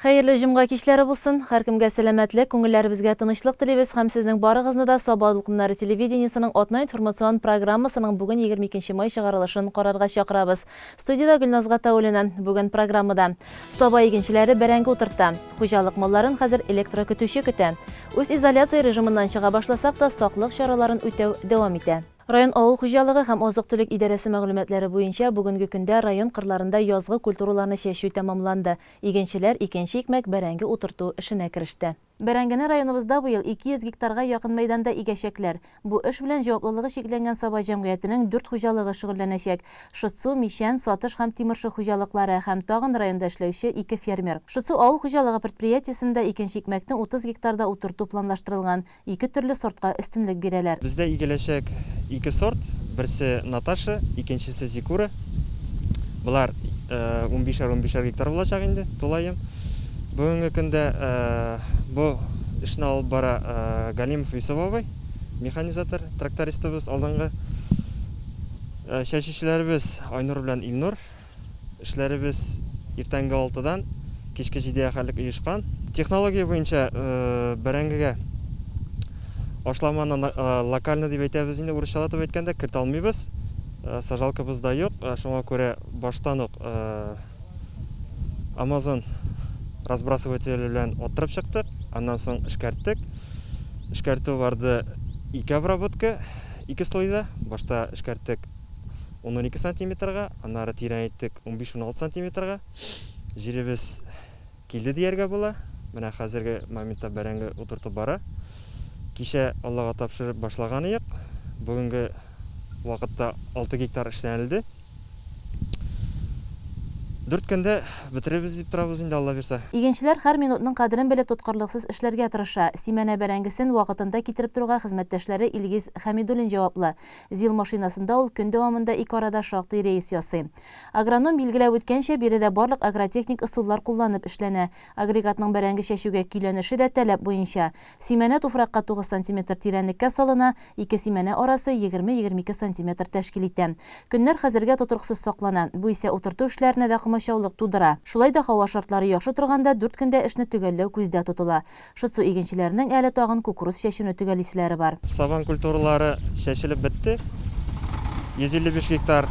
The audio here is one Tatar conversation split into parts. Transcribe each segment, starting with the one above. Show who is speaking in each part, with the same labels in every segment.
Speaker 1: Хәерле җомга кичләре булсын! Һәркемгә сәламәтлек, күңелләребезгә тынычлык телибез һәм сезнең барыгызны да Саба дулкыннары телевидениесенең атна информацион программасының бүген 22 май чыгарылышын карарга чакырабыз. Студиядә Гөлназ Гатауллина. Бүген программада. Саба игенчеләре бәрәңге утырта. Хуҗалык малларын хәзер электрокөтүче көтә. Үзизоляция режимыннан чыга башласак та, саклык чараларын үтәү дәвам итә. Район авыл хуҗалыгы һәм азык-төлек идарәсе мәгълүматлары буенча, бүгенге көндә район кырларында язгы культураларны чәчү тәмамланды. Игенчеләр икенче икмәк, бәрәңге утырту эшенә кереште. Бәрәңгене районыбызда быел 200 гектарга якын мәйданда игәчәкләр. Бу эш белән җаваплылыгы чикләнгән Саба җәмгыятенең дүрт хуҗалыгы шөгыльләнәчәк, Шытсу, Мичән, Сатыш һәм Тимершык хуҗалыклары һәм тагын районда эшләүче ике фермер. Шытсу авыл хуҗалыгы предприятиесендә икенче икмәкне 30 гектарда утырту планлаштырылган. Ике төрле сортка өстенлек бирәләр.
Speaker 2: Бездә игеләчәк ике сорт, берсе Наташа, икенчесе Зикура. Болар унбишәр-унбишәр гектар булачак инде, тулаем. Бүгенге көндә бу эшне алып бара Галимов Йосыф абый, механизатор, трактористыбыз, алдынгы. Чәчүчеләребез Айнур белән Илнур. Эшләребез иртәнге алтыдан кичке җидегә хәтлек оешкан. Технология буенча бәрәңгегә ашламаны локально дип әйтәбез инде, урысчалатып әйткәндә, кертә алмыйбыз. Сажалкабыз да юк, шуңа күрә баштан ук Амазон разбрасывателе белән аттырып чыктык, аннан соң эшкәрттек. Эшкәртү барды ике обработка, ике слойда. Башта эшкәрттек 10-12 сантиметрга, аннары тирәнәйттек 15-16 сантиметрга. Җиребез килде дияргә була. Менә хәзерге моментта бәрәңге утыртып бара. Кичә Аллага тапшырып башлаган идек. Бүгенге вакытта 6 гектар эшләнелде. Дүрт көндә бетерербез дип торабыз инде, Алла бирса.
Speaker 1: Игенчеләр һәр минутның кадерен белеп тоткарлыксыз эшләргә тырыша. Симәнә бәрәңгесен вакытында китереп торуга хезмәттәшләре Илгиз Хәмидуллин җаваплы. ЗИЛ машинасында ул көн дәвамында ике арада шактый рейс ясый. Агроном билгеләп үткәнчә, биредә барлык агротехник ысуллар кулланып эшләнә. Агрегатның бәрәңге чәчүгә көйләнеше дә таләп буенча. Симәнә туфракка 9 сантиметр тирәнлеккә салына, ике симәнә арасы 20-22 сантиметр тәшкил итә. Көннәр хәзергә тотрыксыз саклана, бу исә утырту эшләренә дә комачаулык тудыра. Шулай да һава шартлары яхшы торганда дүрт көндә эшне төгәлләү күздә тотыла. Шытсу игенчеләренең әле тагын кукуруз чәчүне төгәлиселәре бар.
Speaker 2: Сабан культуралары чәчелеп бетте. 155 гектар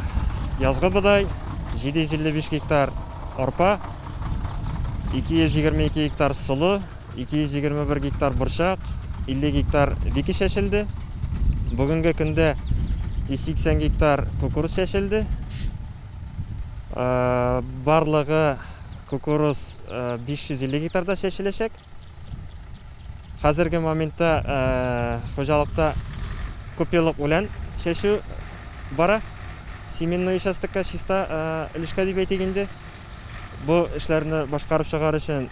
Speaker 2: язгы бодай, 755 гектар арпа, 222 гектар солы, 221 гектар борчак, 50 гектар вики чәчелде. Бүгенге көндә 180 гектар кукуруз чәчелде. Барлыгы Кукуруз 550 гектарда чәчеләчәк. Хәзерге моментта хуҗалыкта күпьеллык үлән чәчү бара. Семенной участокка чиста өлешкә дип әйтик инде. Бу эшләрне башкарып чыгар өчен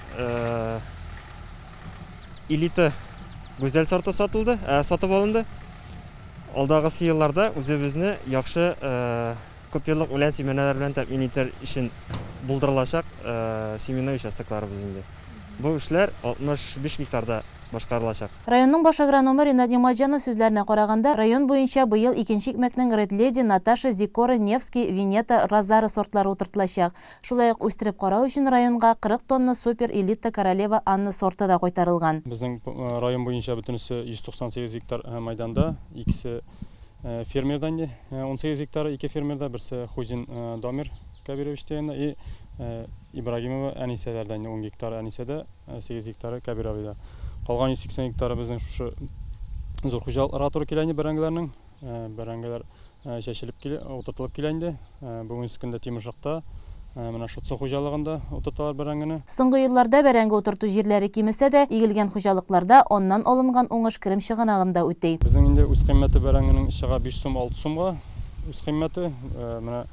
Speaker 2: элита гүзәл сорты сатылды, сатып алынды. Алдагысы елларда үзебезне яхшы Күпьеллык үлән симәнәләр белән тәэмин итәр өчен булдырылачак семенной участокларыбыз инде. Бу эшләр 65 гектарда башкарылачак.
Speaker 1: Районның баш агрономы Ринат Нигъмәтҗанов сүзләренә караганда, район буенча быел икенче икмәкнең Ред Леди, Наташа, Зикора, Невский, Венета, Розара сортлары утыртылачак. Шулай ук үстереп карау өчен районга 40 тонна Супер Элита Королева Анна сорты да кайтарылган.
Speaker 3: Безнең район буенча бөтенесе 198 гектар мәйданда, икесе Фермерда инде 18 гектар, ике фермерда, берсе Хузин Дамир Кәбирович дигәндә и Ибрагимова Әнисәләрдә инде 10 гектар Әнисәдә, 8 гектары Кәбир абыйда. Калган 180 гектары безнең шушы зур хуҗалыкларга туры килә инде бәрәңгеләрнең. Бәрәңгеләр чәчелеп килә, утыртылып килә инде. Бүгенге көндә Тимершыкта, менә Шутсы хуҗалыгында утырталар бәрәңгене.
Speaker 1: Соңгы елларда бәрәңге утырту җирләре кимесә дә, игелгән хуҗалыкларда аннан алынган уңыш керем чыганагын да үти.
Speaker 3: Безнең инде үзкыйммәте бәрәңгенең чыга 5 сум, 6 сумга үзкыйммәте. Менә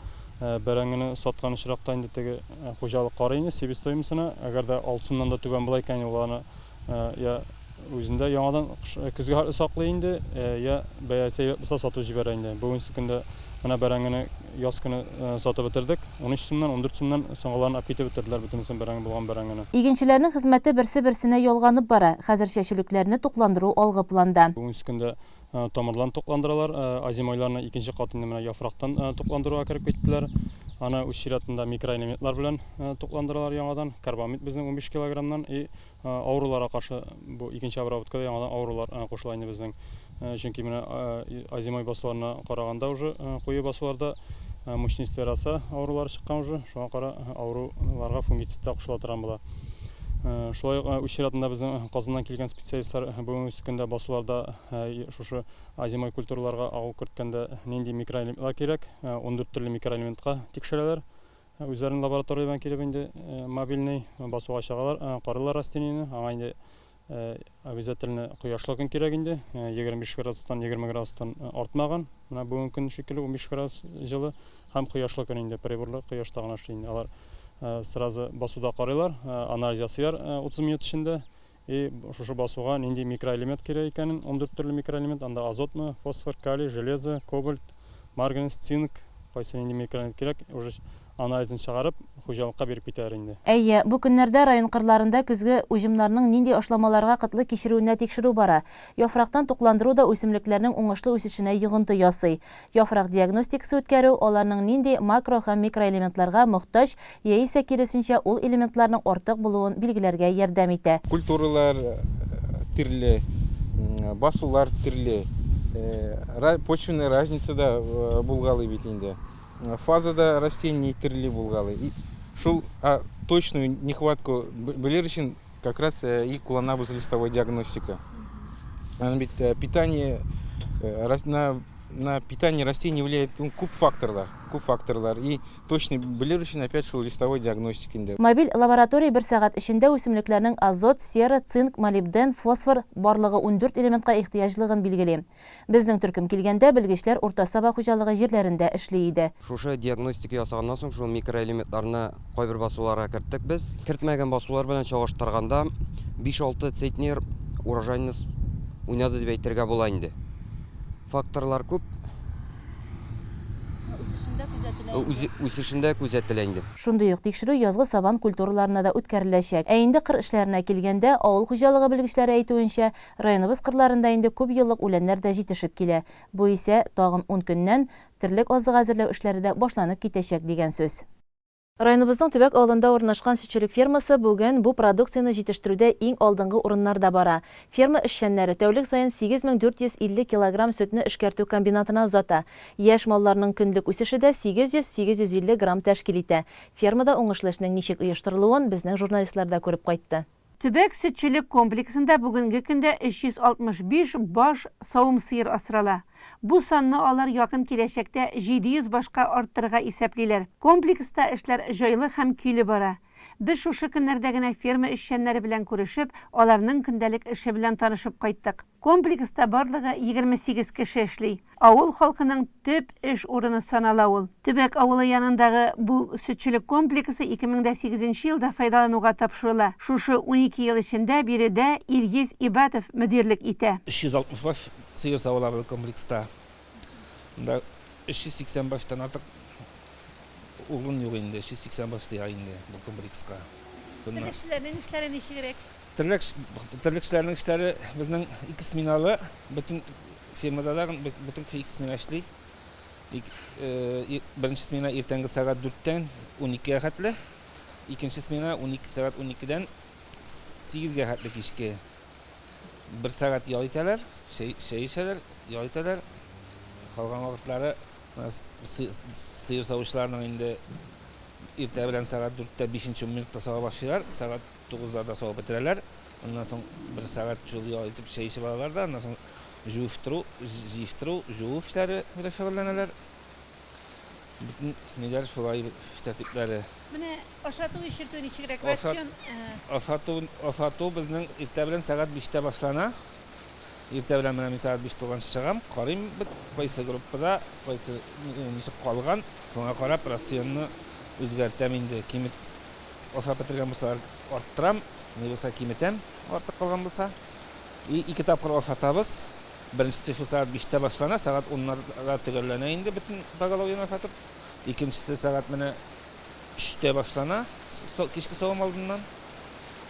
Speaker 3: бәрәңгене саткан очракта инде теге хуҗалык карый инде себестоимостена. Әгәр дә 6 сумнан да түбән була икән, ул аны Я үзендә яңадан көзгә хәтле саклый инде, я бәясе әйбәт булса сатып җибәрә инде. Бүгенге көндә менә бәрәңгене яз көне сатып бетердек. 13 сумнан, 14 сумнан соңгыларын алып китеп бетерделәр бөтенесен бәрәңге булган бәрәңгене.
Speaker 1: Игенчеләрнең хезмәте берсе-берсенә ялганып бара. Хәзер чәчүлекләрне тукландыру алгы планда.
Speaker 3: Бүгенге көндә Тамырларын тукландыралар. Озимойларны икенче кат инде менә яфрактан тукландыруга кереп киттеләр. Аны үз чиратында микроэлементлар белән тукландыралар яңадан. Карбамид безнең 15 килограммнан и авыруларга каршы бу икенче обработкада яңадан авырулар кушыла инде безнең. Чөнки менә озимой басуларына караганда уже куе басуларда мучнистая роса авырулары чыккан уже. Шуңа кара авыруларга фунгицид та кушыла торган була. Шулай ук үз чиратында безнең Казаннан килгән специалистлар бүгенге көндә басуларда шушы Озимой культураларга агу керткәндә нинди микроэлементлар кирәк, 14 төрле микроэлементка тикшерәләр. Үзләренең лаборатория белән килеп инде мобильный басуга чыгалар, карыйлар растениене. Аңа инде обязательно кояшлы көн кирәк инде, 25 градустан, 20 градустан артмаган. Менә бүгенге көн шикелле 15 градус җылы һәм кояшлы көн инде, приборлар кояшта гына эшли инде. Алар сразу басуда карыйлар, анализ ясыйлар 30 минут эчендә. И шушы басуга нинди микроэлемент кирәк икәнен, 14 төрле микроэлемент, анда азотмы, фосфор, калий, железо, кобальт, марганец, цинк, кайсы нинди микроэлемент кирәк, уже анализын чыгарып, хуҗалыкка биреп китәләр инде.
Speaker 1: Әйе, бу көннәрдә район кырларында көзге уҗымнарның нинди ашламаларга кытлык кичерүенә тикшерү бара. Яфрактан тукландыру да үсемлекләрнең уңышлы үсешенә йогынты ясый. Яфрак диагностикасы үткәрү, аларның нинди макро һәм микроэлементларга мохтаҗ яисә, киресенчә, ул элементларның артык булуын билгеләргә ярдәм итә.
Speaker 4: Культуралар төрле, басулар төрле, почвенная разница да булгалый бит инде. Фаза да растений төрле булгалый. И шул точную нехватку белер өчен как раз и кулланабыз листовой диагностика. Аның бит питание на на питание растений влияет ну, күп факторлар, күп факторлар. И точно белер өчен опять шул листовой диагностика инде.
Speaker 1: Мобиль лаборатория бер сәгать эчендә үсемлекләрнең азот, сера, цинк, молибден, фосфор, барлыгы 14 элементка ихтыяҗлыгын билгели. Безнең төркем килгәндә, белгечләр Урта Саба хуҗалыгы җирләрендә эшли иде.
Speaker 2: Шушы диагностика ясаганнан соң, шул микроэлементларны кайбер басуларга керттек без. Кертмәгән басулар белән чагыштырганда, биш-алты центнер урожайность уйнады дип әйтергә була инде. Факторлар күп.
Speaker 1: Үсешендә күзәтелә инде.
Speaker 2: Үсешендә күзәтелә инде.
Speaker 1: Шундый ук тикшерү язгы сабан культураларына да үткәреләчәк. Ә инде кыр эшләренә килгәндә, авыл хуҗалыгы белгечләре әйтүенчә, Районыбыз кырларында инде күп еллык үләннәр дә җитешеп килә. Бу исә, тагын ун көннән, терлек азыгы әзерләү эшләре дә башланып китәчәк дигән сүз. Районыбызның төбәк авылында урнашкан сөтчелек фермасы бүген бу продукцияне җитештерүдә иң алдынгы урыннарда бара. Ферма эшчәннәре тәүлек саен 8450 килограмм сөтне эшкәртү комбинатына озата. Яшь малларның көнлек үсеше дә 800-850 грамм тәшкил итә. Фермада уңышлы эшнең ничек оештырылуын безнең журналистлар да күреп кайтты.
Speaker 5: Төбәк сөтчелек комплексында бүгенге көндә 365 баш савым сыер асрала. Бу санны алар якын киләчәктә 700 башка арттырырга исәплиләр. Комплекста эшләр җайлы һәм көйле бара. Без шушы көннәрдә генә ферма эшчәннәре белән күрешеп, аларның көндәлек эше белән танышып кайттык. Комплекста барлыгы 28 кеше эшли. Авыл халкының төп эш урыны санала ул. Төбәк авылы янындагы бу сөтчелек комплексы 2008 нче елда файдалануга тапшырыла. Шушы 12 ел эчендә биредә Илгиз Ибатов мөдирлек итә.
Speaker 6: 360 баш сыер савыла бу комплекста. Монда 380 баштан артык урын юк инде, 380 баш сыя инде бу комплекска.
Speaker 5: Терлекчеләрнең эшләре ничегрәк?
Speaker 6: Терлек, терлекчеләрнең эшләре безнең ике сменалы, бөтен фирмада да бөтен кеше ике смена эшли. Ик, э, беренче смена иртәнге сәгать 4-тән 12-гә хәтле, икенче смена 12 сәгать 12-дән 8-гә хәтле кичке. Бер сәгать ял итәләр, чәй, чәй эчәләр, ял итәләр. Калган вакытлары сыер савучыларның инде иртә белән сәгать 4-тә 5 минутта сава башлыйлар, сәгать Тугызларда савып бетерәләр. Аннан соң бер сәгать шул ял итеп чәй эчеп алалар да, аннан соң җуыштыру, җыештыру, җуу эшләре белән шөгыльләнәләр. Бөтен ниләр шулай эш тәртипләре.
Speaker 5: Менә ашату, эчертү ничегрәк? Рацион?
Speaker 6: Ашату, ашату безнең иртә белән сәгать биштә башлана. Иртә белән менә мин сәгать биш тулганчы чыгам, карыйм бит, кайсы группада, кайсы ничек калган, шуңа карап рационны үзгәртәм инде, кимет, Ашап бетергән булсалар, арттырам, ни булса киметәм, артык калган булса. И ике тапкыр ашатабыз. Беренчесе шул сәгать биштә башлана, сәгать уннарда төгәлләнә инде бөтен поголовьены ашатып. Икенчесе сәгать менә өчтә башлана, кичке савым алдыннан.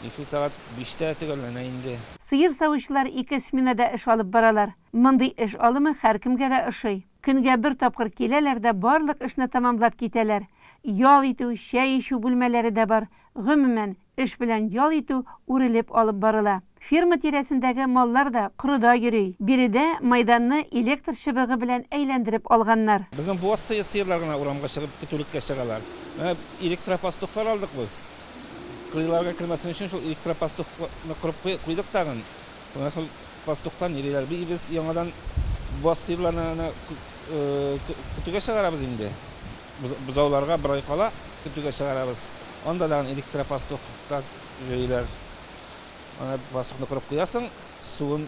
Speaker 6: И шул сәгать биштә төгәлләнә инде.
Speaker 5: Сыер савучылар ике сменада эш алып баралар. Мондый эш алымы һәркемгә дә ошый. Көнгә бер тапкыр киләләр дә барлык эшне тәмамлап китәләр. Ял итү, чәй эчү бүлмәләре дә бар. Гомумән, эш белән ял итү үрелеп алып барыла. Ферма тирәсендәге маллар да корыда йөри. Биредә майданны электр чыбыгы белән әйләндереп алганнар.
Speaker 6: Безнең буаз сыерлар гына урамга чыгып көтүлеккә чыгалар. Менә электропастухлар алдык без. Кырыйларга кермәсен өчен шул электропастухны корып куйдык тагын. Менә шул пастухтан йөриләр. Без яңадан буаз сыерларны әнә көтүгә чыгарабыз инде. Бозауларга бер ай кала көтүгә чыгарабыз. Анда тагын электропастухта йөриләр. Аны пастухны корып куясың, суын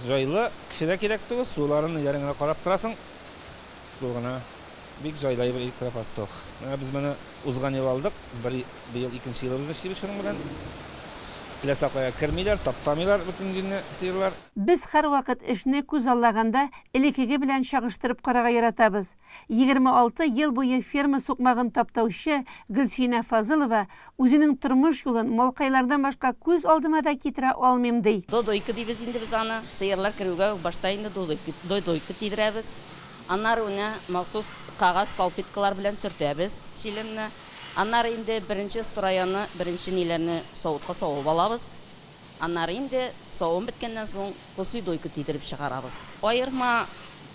Speaker 6: җайлы, кеше дә кирәк түгел, суларын ниләрен генә карап торасың. Шул гына. Бик җайлы әйбер электропастух. Менә без моны узган ел алдык, бер быел икенче елыбыз эшлибез шуның белән. Теләсә кая кермиләр, таптамыйлар бөтен җирне сыерлар.
Speaker 5: Без һәрвакыт эшне күзаллаганда элеккеге белән чагыштырып карарга яратабыз. 26 ел буе ферма сукмагын таптаучы Гөлсинә Фазылова үзенең тормыш юлын малкайлардан башка күз алдыма да китерә алмыйм, ди.
Speaker 7: Додойка дибез инде без аны. Сыерлар керүгә үк башта инде додойка тидерәбез. Аннары менә махсус кәгазь салфеткалар белән сөртәбез чилемне. Аннары инде беренче строяны, беренче ниләрне савытка савып алабыз. Аннары инде савым беткәннән соң посыйдойка тидереп чыгарабыз. Аерма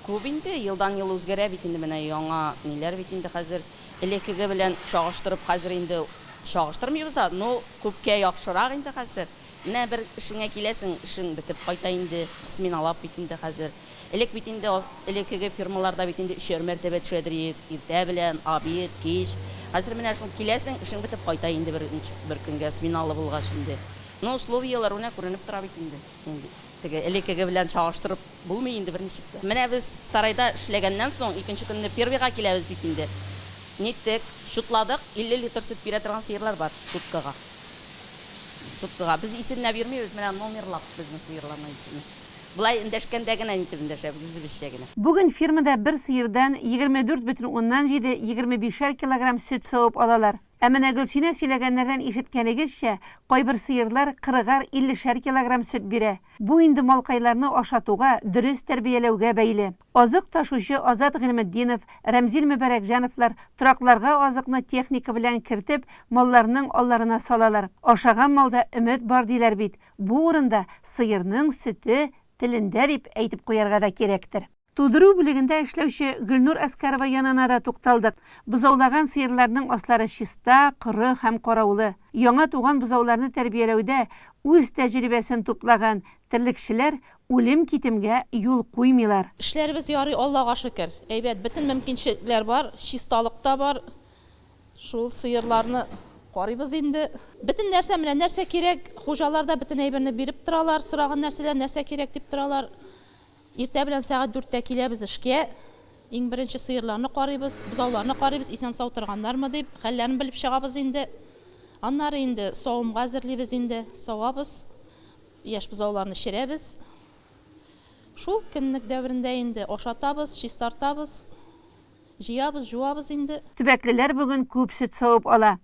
Speaker 7: күп инде, елдан-ел үзгәрә бит инде менә яңа ниләр бит инде хәзер. Элеккеге белән чагыштырып хәзер инде чагыштырмыйбыз да, но күпкә яхшырак инде хәзер. Менә бер эшеңә киләсең, эшең бетеп кайта инде, сменалап бит инде хәзер. Элек бит инде элеккеге фирмаларда бит инде өчәр мәртәбә төшәдер идек, иртә белән, обед, кич. Хәзер менә шул киләсең, эшең бетеп кайта инде бер бер көнгә сменалы булгач инде. Ну, условияләр менә күренеп тора бит инде. Инде теге элеккеге белән чагыштырып булмый инде берничек тә. Менә без сарайда эшләгәннән соң икенче көнне первыйга киләбез бит инде. Ниттек, чутладык, 50 литр сөт бирә торган сыерлар бар суткага. Суткага. Без исемләп йөрмибез, менә номерлап безнең сыерларның исеме. Болай эндәшкәндә генә нитеп эндәшәбез, үзебезчә генә.
Speaker 5: Бүген фермада бер сыердан 24,7, 25 килограмм сөт савып алалар. Ә менә Гөлсинә сөйләгәннәрдән ишеткәнегезчә, кайбер сыерлар кырыгар, иллешәр килограмм сөт бирә. Бу инде малкайларны ашатуга, дөрес тәрбияләүгә бәйле. Азык ташучы Азат Гыйльметдинов, Рәмзил Мөбарәкҗановлар торакларга азыкны техника белән кертеп, малларның алларына салалар. Ашаган малда өмет бар диләр бит. Бу урында сыерның сөте телендә дип әйтеп куярга да кирәктер. Тудыру бүлегендә эшләүче Гөлнур Әскәрова янына да тукталдык. Бозаулаган сыерларның аслары чиста, коры һәм караулы. Яңа туган бозауларны тәрбияләүдә үз тәҗрибәсен туплаган терлекчеләр үлем-китемгә юл куймыйлар.
Speaker 8: Эшләребез ярый, Аллага шөкер. Әйбәт, бөтен мөмкинчелекләр бар, чисталык та бар. Шул сыерларны карыйбыз инде. Бөтен нәрсә, менә нәрсә кирәк, хуҗалар да бөтен әйберне биреп торалар, сораган нәрсәләр, нәрсә кирәк дип торалар. Иртә белән сәгать дүрттә киләбез эшкә. Иң беренче сыерларны карыйбыз, бозауларны карыйбыз, исән-сау торганнармы дип, хәлләрен белеп чыгабыз инде. Аннары инде савымга әзерлибез инде, савабыз, яшь бозауларны эчерәбез. Шул көнлек дәверендә инде ашатабыз, чистартабыз. Җыябыз, җуабыз инде.
Speaker 5: Төбәклеләр бүген күп сөт савып ала.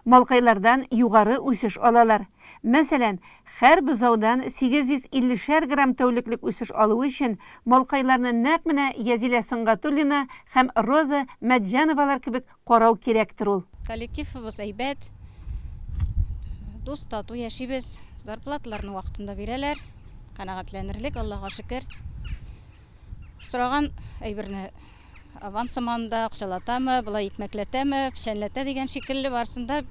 Speaker 5: Малкайлардан югары үсеш алалар. Мәсәлән, һәр бозаудан 850 шәр грамм тәүлеклек үсеш алу өчен малкайларны нәкъ менә Язилә Сөнгатуллина һәм Роза Мәтҗановалар кебек карау кирәктер ул.
Speaker 9: Коллективыбыз әйбәт, дус-тату яшибез, зарплаталарны вакытында бирәләр, канәгатьләнерлек, Аллага шөкер. Сораган әйберне аванс сыман да акчалатамы, болай икмәкләтәме, печәнләтә дигән шикелле барысын да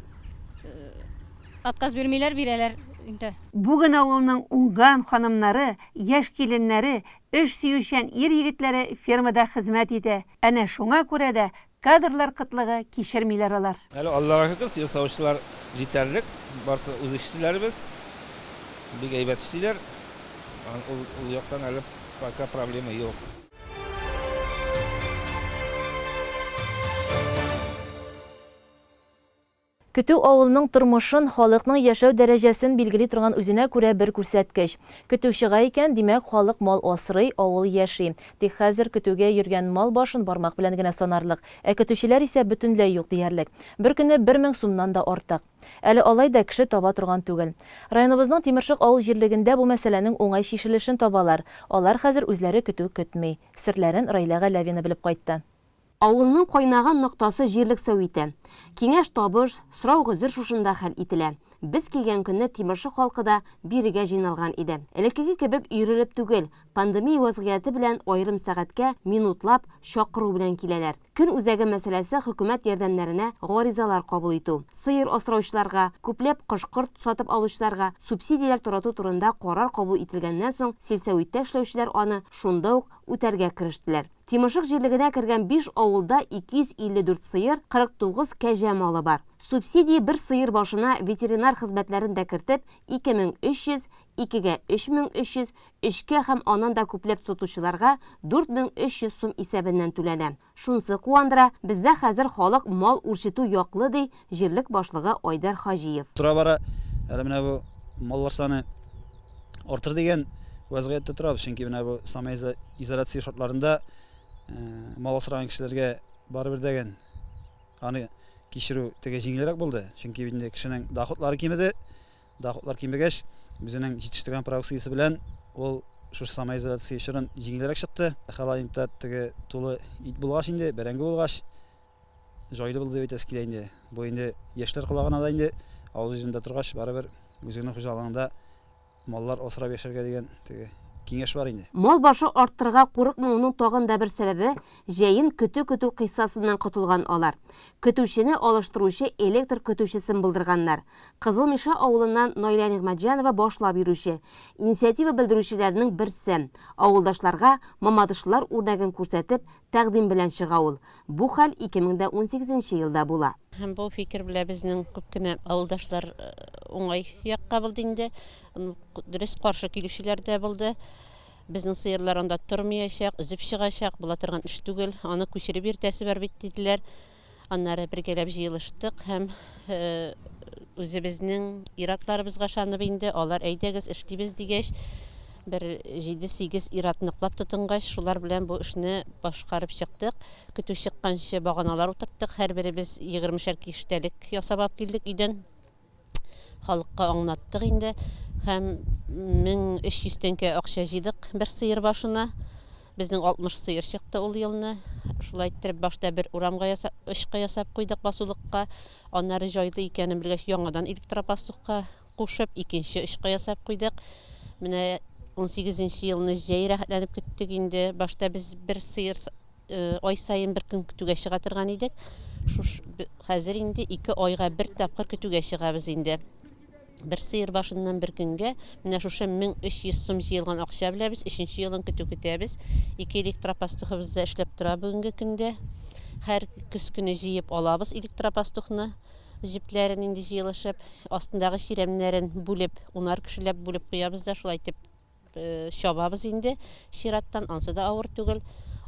Speaker 9: отказ бирмиләр, бирәләр инде.
Speaker 5: Бүген авылның уңган ханымнары, яшь киленнәре, эш сөючән ир-егетләре фермада хезмәт итә. Әнә шуңа күрә дә кадрлар кытлыгы кичермиләр алар.
Speaker 6: Әле Аллага шөкер, сыер савучылар җитәрлек, барсы үз эшчеләребез, бик әйбәт эшлиләр. Ул яктан әле пока проблема юк.
Speaker 1: Көтү авылның тормышын, халыкның яшәү дәрәҗәсен билгели торган үзенә күрә бер күрсәткеч. Көтү чыга икән, димәк, халык мал асрый, авыл яши. Тик хәзер көтүгә йөргән мал башын бармак белән генә санарлык, ә көтүчеләр исә бөтенләй юк диярлек. Бер көнне 1000 сумнан да артык. Әле алай да кеше таба торган түгел. Районыбызның Тимершык авыл җирлегендә бу мәсьәләнең уңай чишелешен табалар. Алар хәзер үзләре көтү көтми. Серләрен Раилә Галәвина белеп кайтты.
Speaker 10: Авылның кайнаган ноктасы җирлек сәвите. Киңәш-табыш, сорау-гозер шушында хәл ителә. Без килгән көнне Тимершык халкы да бирегә җыйналган иде. Элеккеге кебек өерелеп түгел, пандемия вәзгыяте белән аерым сәгатькә, минутлап, чакыру белән киләләр. Көн үзәге мәсьәләсе хөкүмәт ярдәмнәренә гаризалар кабул итү, сыер асраучыларга, күпләп кош-корт сатып алучыларга субсидияләр тарату турында карар кабул ителгәннән соң сельсәвиттә эшләүчеләр аны шунда ук үтәргә керештеләр. Тимершык җирлегенә кергән биш авылда 254 сыер, 49 кәҗә малы бар. Субсидия бер сыер башына ветеринар хезмәтләрен дә кертеп, 2300, икегә 3300, өчкә һәм аннан да күпләп тотучыларга 4300 сум исәбеннән түләнә. Шунсы куандыра, бездә хәзер халык мал үрчетү яклы, ди җирлек башлыгы Айдар Хаҗиев.
Speaker 11: Тора-бара әле менә бу маллар саны артыр дигән вәзгыятьтә торабыз, чөнки менә бу самоизоляция шартларында мал асраган кешеләргә барыбер дәген аны кичерү теге җиңелрәк булды, чөнки инде кешенең доходлары кимеде, доходлар кимегәч, үзенең җитештергән продукциясе белән ул шушы самоизоляция чорын җиңелрәк чыкты. Холодильникта теге тулы ит булгач инде, бәрәңге булгач, җайлы булды дип әйтәсе килә инде. Бу инде яшьләр колагына да инде авыл җирендә торгач, барыбер үзеңнең хуҗалыгыңда маллар асрап яшәргә дигән теге киңәш бар инде.
Speaker 10: Мал башы арттырырга курыкмауның тагын да бер сәбәбе, җәен көтү көтү кыйссасыннан котылган алар. Көтүчене алыштыручы электр көтүчесен булдырганнар. Кызыл Мишә авылыннан Наилә Нигъмәтҗанова башлап йөрүче, инициатива белдерүчеләрнең берсе. Авылдашларга мамадышлылар үрнәген күрсәтеп, тәкъдим белән чыга ул. Бу хәл 2018 нче елда була.
Speaker 12: Һәм бу фикер белән безнең күп кенә авылдашлар уңай якка булды инде. Дөрес, каршы килүчеләр дә булды. Безнең сыерлар анда тормыячак, өзеп чыгачак, була торган эш түгел, аны күчереп йөртәсе бар бит, диделәр. Аннары бергәләп җыелыштык һәм үзебезнең ир-атларыбызга ышанып инде, алар әйдәгез, эшлибез дигәч, бер җиде-сигез ир-ат ныклап тотынгач, шулар белән бу эшне башкарып чыктык. Көтү чыкканчы баганалар утырттык, һәрберебез егермешәр киштәлек ясап алып килдек өйдән. Халыкка аңлаттык инде һәм 1300 тәңкә акча җыйдык бер сыер башына. Безнең 60 сыер чыкты ул елны. Шулай иттереп башта бер урамга ясап, очка ясап куйдык басулыкка. Аннары җайлы икәнен белгәч, яңадан электропастухка кушып, икенче очка ясап куйдык. Менә 18 нче елны җәй рәхәтләнеп көттек инде. Башта без бер сыер Ай саен бер көн көтүгә чыга торган идек. Шуш хәзер инде ике айга бер тапкыр көтүгә чыгабыз инде. Бер сыер башыннан бер көнгә менә шушы 1300 сум җыелган акча белән без өченче елын көтү көтәбез. Ике электропастухыбыз да эшләп тора бүгенге көндә. Һәр көз көне җыеп алабыз электропастухны, җепләрен инде җыелышып, астындагы чирәмнәрен бүлеп, унар кешеләп бүлеп куябыз да шулай итеп Чабабыз инде чираттан, ансы да авыр түгел.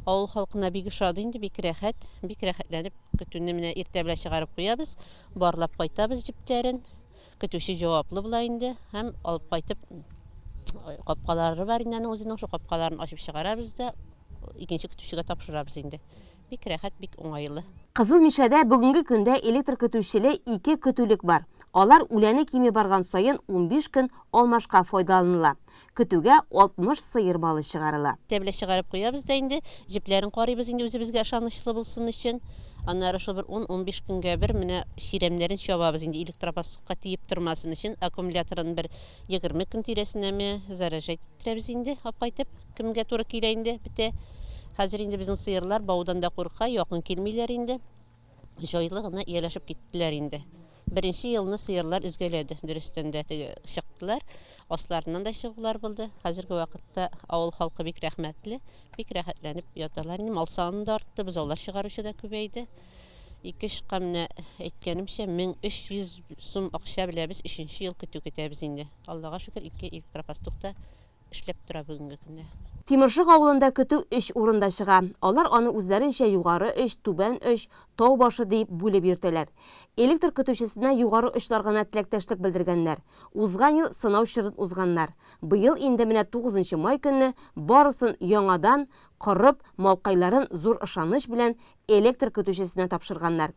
Speaker 12: Авыл халкына бик ошады инде, бик рәхәт, бик рәхәтләнеп көтүне менә иртә белән чыгарып куябыз, барлап кайтабыз җепләрен. Көтүче җаваплы була инде һәм алып кайтып капкалары бар инде аның үзенең, шул капкаларын ачып чыгарабыз да икенче көтүчегә тапшырабыз инде. Бик рәхәт, бик уңайлы.
Speaker 10: Кызыл Мишәдә бүгенге көндә электр көтүчеле ике көтүлек бар. Алар үләне кими барган саен 15 көн алмашка файдаланыла. Көтүгә 60 сыер малы чыгарыла.
Speaker 12: Тәблә чыгарып куябыз да инде, җепләрен карыйбыз инде үзебезгә ышанычлы булсын өчен. Аннары шул бер ун-унбиш көнгә бер менә чирәмнәрен чабабыз инде электропастухка тиеп тормасын өчен. Аккумуляторын бер 20 көн тирәсенәме заряжать иттерәбез инде, апкайтып. Кемгә туры килә инде, бетә. Хәзер инде безнең сыерлар баудан да курка, якын килмиләр инде. Җайлы гына ияләшеп киттеләр инде. Беренче елны сыерлар өзгәләде, дөрестән дә теге чыктылар. Асларыннан да чыгулар булды. Хәзерге вакытта авыл халкы бик рәхмәтле, бик рәхәтләнеп яталар инде. Мал саны да артты, бозаулар чыгаручы да күбәйде. Ике очка менә әйткәнемчә 1300 сум акча беләбез, өченче ел көтү көтәбез инде. Аллага шөкер, ике электропастух та эшләп тора бүгенге көндә.
Speaker 10: Тимершык авылында көтү өч урында чыга. Алар аны үзләренчә Югары оч, Түбән оч, Тау башы диеп бүлеп йөртәләр. Электр көтүчесенә югары очлар гына теләктәшлек белдергәннәр. Узган ел сынау чорын узганнар. Быел инде менә тугызынчы май көнне барысын яңадан корып, малкайларын зур ышаныч белән электр көтүчесенә тапшырганнар.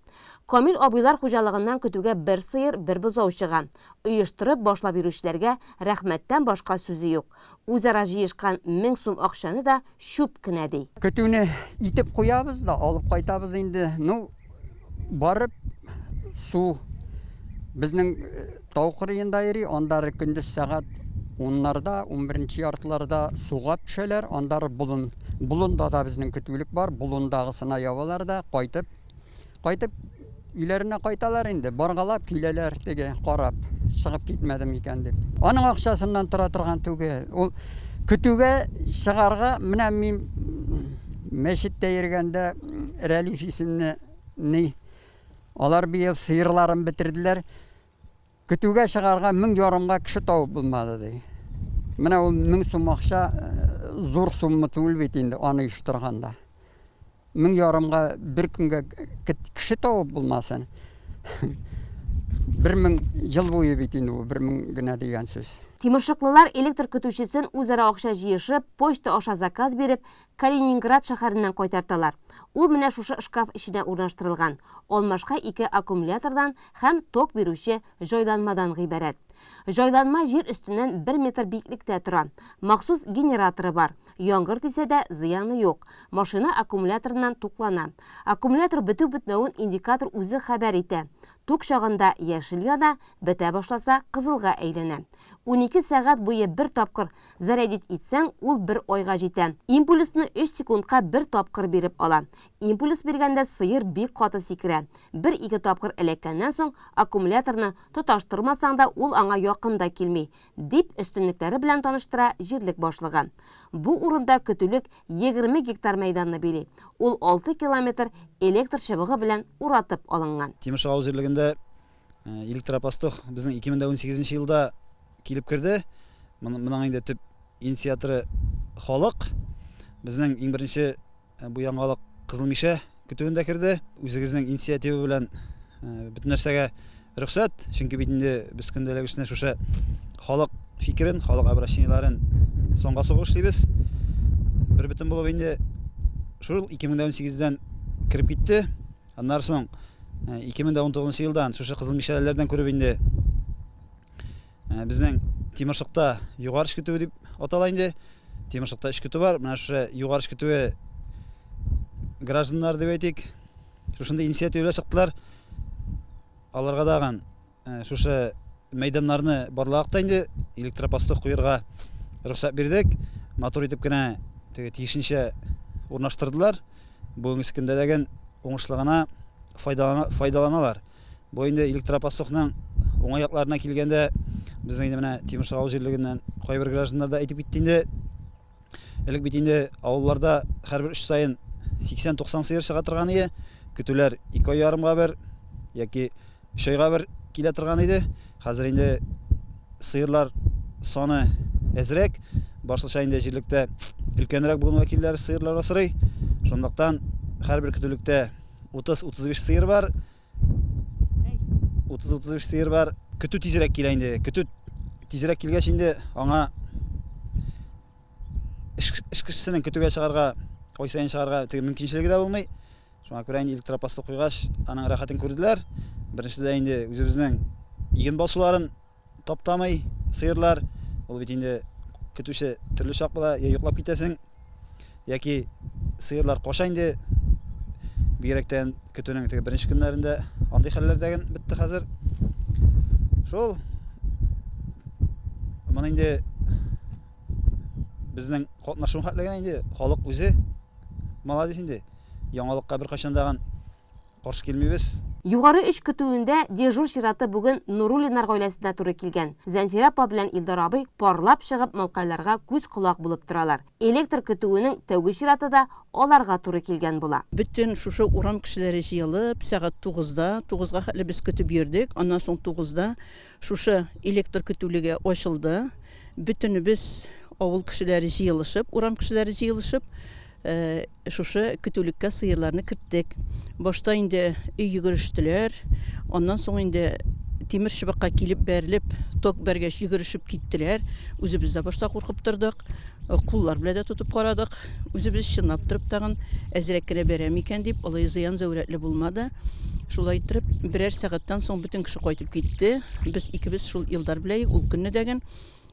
Speaker 10: Камил абыйлар хуҗалыгыннан көтүгә бер сыер, бер бозау чыга. Оештырып, башлап йөрүчеләргә рәхмәттән башка сүзе юк. Үзара җыешкан 1000 сум акчаны да чүп кенә, ди.
Speaker 13: Көтүне итеп куябыз да, алып кайтабыз инде. Ну, барып, су безнең тау кырыенда йөри, аннары көндез сәгать уннарда, унберенче яртыларда суга төшәләр, аннары болын. Болында да безнең көтүлек бар, болындагысына ябалар да, кайтып, кайтып өйләренә кайталар инде, баргалап киләләр теге карап, чыгып китмәде микән дип. Аның акчасыннан тора торган түгел. Ул көтүгә чыгарга, менә мин мәчеттә йөргәндә Рәлиф исемле ни, алар быел сыерларын бетерделәр. Көтүгә чыгарга 1500 ярымга кеше табып булмады, ди. Менә ул 1000 сум акча зур сумма түгел бит инде аны оештырганда. 1500 ярымга бер көнгә кеше табып булмасын. 1000 ел буе бит инде ул 1000 генә дигән сүз.
Speaker 10: Тимершыклылар электр көтүчесен үзара акча җыешып, почта аша заказ биреп, Калининград шәһәреннән кайтарталар. Ул менә шушы шкаф эченә урнаштырылган. Алмашка ике аккумулятордан һәм ток бирүче җайланмадан гыйбарәт. Җайланма җир өстеннән бер метр биеклектә тора. Махсус генераторы бар. Яңгыр тисә дә, зыяны юк. Машина аккумуляторыннан туклана. Аккумулятор бетү-бетмәвен индикатор үзе хәбәр итә. Тук чагында яшел яна, бетә башласа, кызылга әйләнә. 12 сәгать буе бер тапкыр Зарядить итсәң, ул бер айга җитә. Импульсны өч секундка бер тапкыр биреп ала. Импульс биргәндә сыер бик каты сикерә. Бер-ике тапкыр эләккәннән соң, аккумуляторны тоташтырмасаң да, ул аңа якын да килми, дип өстенлекләре белән таныштыра җирлек башлыгы. Бу урында көтүлек 20 гектар мәйданны били. Ул 6 километр электр чыбыгы белән уратып алынган.
Speaker 11: Тимершык авыл җирлегендә Электропастух безнең 2018 елда килеп керде. Моның инде төп инициаторы халык. Безнең иң беренче бу яңалык Кызыл Мишә көтүендә керде. Үзегезнең инициатива белән бөтен нәрсәгә рөхсәт, чөнки бит инде без көндәлек эшне шушы халык фикерен, халык обращениеләрен соңга сугып эшлибез. Бер бөтен булып инде шул 2018-дән кереп китте. Аннары соң 2019 елдан шушы кызыл мишәләрдән күреп инде безнең Тимершыкта югары эш көтүе дип атала инде. Тимершыкта эш көтү бар. Менә шушы югары эш көтүе гражданнар дип әйтик. Шушындый инициатива белән чыктылар. Аларга тагын Шушы мәйданнарны барлык та инде электропастух куерга рөхсәт бирдек. Матур итеп кенә теге тиешенчә урнаштырдылар. Бүгенге көндә дә уңышлы гына файдаланалар. Бу инде электропастухның уңай якларына килгәндә, безнең инде менә Тимершык авыл җирлегеннән кайбер гражданнар да әйтеп китте инде. Элек бит инде авылларда һәрбер эш саен 80-90 сыер чыга торган иде. Көтүләр 2 ай ярымга бер яки 3 айга бер килә торган иде. Хәзер инде сыерлар саны әзрәк. Башлыча инде җирлектә өлкәнрәк буын вәкилләре сыерлар асрый. Шунлыктан һәрбер көтүлектә 30-35 сыер бар. 30-35 сыер бар. Көтү тизрәк килә инде. Көтү тизрәк килгәч инде аңа эш, эш кешесенең көтүгә чыгарга, ай саен чыгарга теге мөмкинчелеге дә булмый. Шуңа күрә инде электропасты куйгач, аның рәхәтен күрделәр. Беренчедә инде үзебезнең иген басуларын таптамый сыерлар. Ул бит инде көтүче төрле чак була, я йоклап китәсең, яки сыерлар кача инде. Бигрәк тә көтүнең теге беренче көннәрендә андый хәлләр дә бетте хәзер. Шул. Моны инде безнең катнашу хәтле генә инде халык үзе молодец инде. Яңалыкка беркайчан дагын Каршы килмибез.
Speaker 10: Югары оч көтүендә дежур чираты бүген Нуруллиннар гаиләсенә туры килгән. Зәнфирә апа белән Илдар абый парлап чыгып малкайларга күз-колак булып торалар. Электр көтүенең тәүге чираты да аларга туры килгән була.
Speaker 14: Бөтен шушы урам кешеләре җыелып, сәгать тугызда, тугызга хәтле без көтеп йөрдек, аннан соң тугызда шушы электр көтүлеге ачылды. Бөтенебез авыл кешеләре җыелышып, урам кешеләре җыелышып, Шушы көтүлеккә сыерларны керттек. Башта инде өй йөгерештеләр, аннан соң инде тимер чыбыкка килеп бәрелеп, ток бәргәч йөгерешеп киттеләр. Үзебез дә башта куркып тордык. Куллар белән дә тотып карадык. Үзебез чынлап торып тагын әзрәк кенә бәрә микән дип, алай зыян-зәүрәтле булмады. Шулай иттереп, берәр сәгатьтән соң бөтен кеше кайтып китте. Без икебез шул Илдар беләек ул көнне дәген.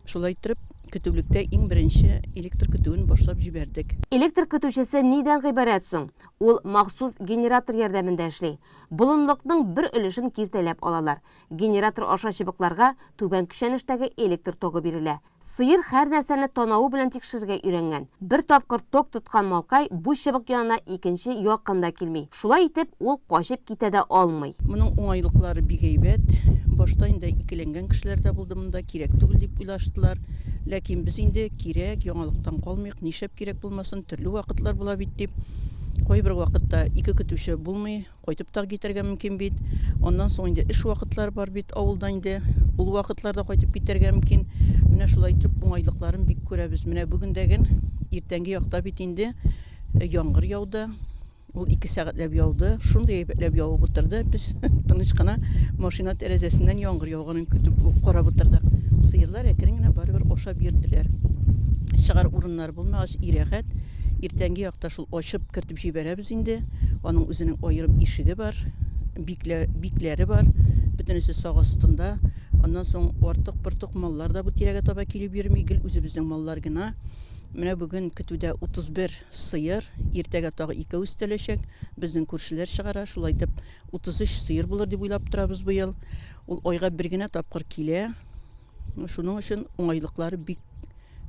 Speaker 14: Шулай иттереп, көтүлектә иң беренче электр көтүен башлап җибәрдек.
Speaker 10: Электр көтүчесе нидән гыйбарәт соң? Ул махсус генератор ярдәмендә эшли. Болынлыкның бер өлешен киртәләп алалар. Генератор аша чыбыкларга түбән көчәнештәге электр тогы бирелә. Сыер һәр нәрсәне танавы белән тикшерергә өйрәнгән. Бер тапкыр ток тоткан малкай бу чыбык янына икенче якын да килми. Шулай итеп, ул качып китә дә алмый.
Speaker 14: Моның уңайлыклары бик әйбәт. Башта инде икеләнгән кешеләр дә булды монда, кирәк түгел дип уйлаштылар. Ләкин без инде кирәк, яңалыктан калмыйк, нишләп кирәк булмасын, төрле вакытлар була бит дип. Кайбер вакытта ике көтүче булмый, кайтып та китәргә мөмкин бит. Аннан соң инде эш вакытлары бар бит авылда инде. Ул вакытларда кайтып китәргә мөмкин. Менә шулай итеп уңайлыкларын бик күрәбез. Менә бүген дә ген иртәнге якта бит инде яңгыр яуды. Ул ике сәгатьләп яуды. Шундый әйбәтләп явып утырды. Без тыныч кына машина тәрәзәсеннән яңгыр яуганын көтеп карап утырдык. Сыерлар әкрен генә барыбер ашап йөрделәр. Чыгар урыннары булмагач, и рәхәт. Иртәнге якта шул ачып кертеп җибәрәбез инде. Аның үзенең аерым ишеге бар, биклә, бикләре бар. Бөтенесе сак астында. Аннан соң артык-портык маллар да бу тирәгә таба килеп йөрми, гел үзебезнең маллар гына. Менә бүген көтүдә 31 Сыер, иртәгә тагы икәү өстәләчәк, безнең күршеләр чыгара, шулай итеп 33 сыер булыр дип уйлап торабыз быел. Ул айга бер генә тапкыр килә. Шуның өчен уңайлыклары бик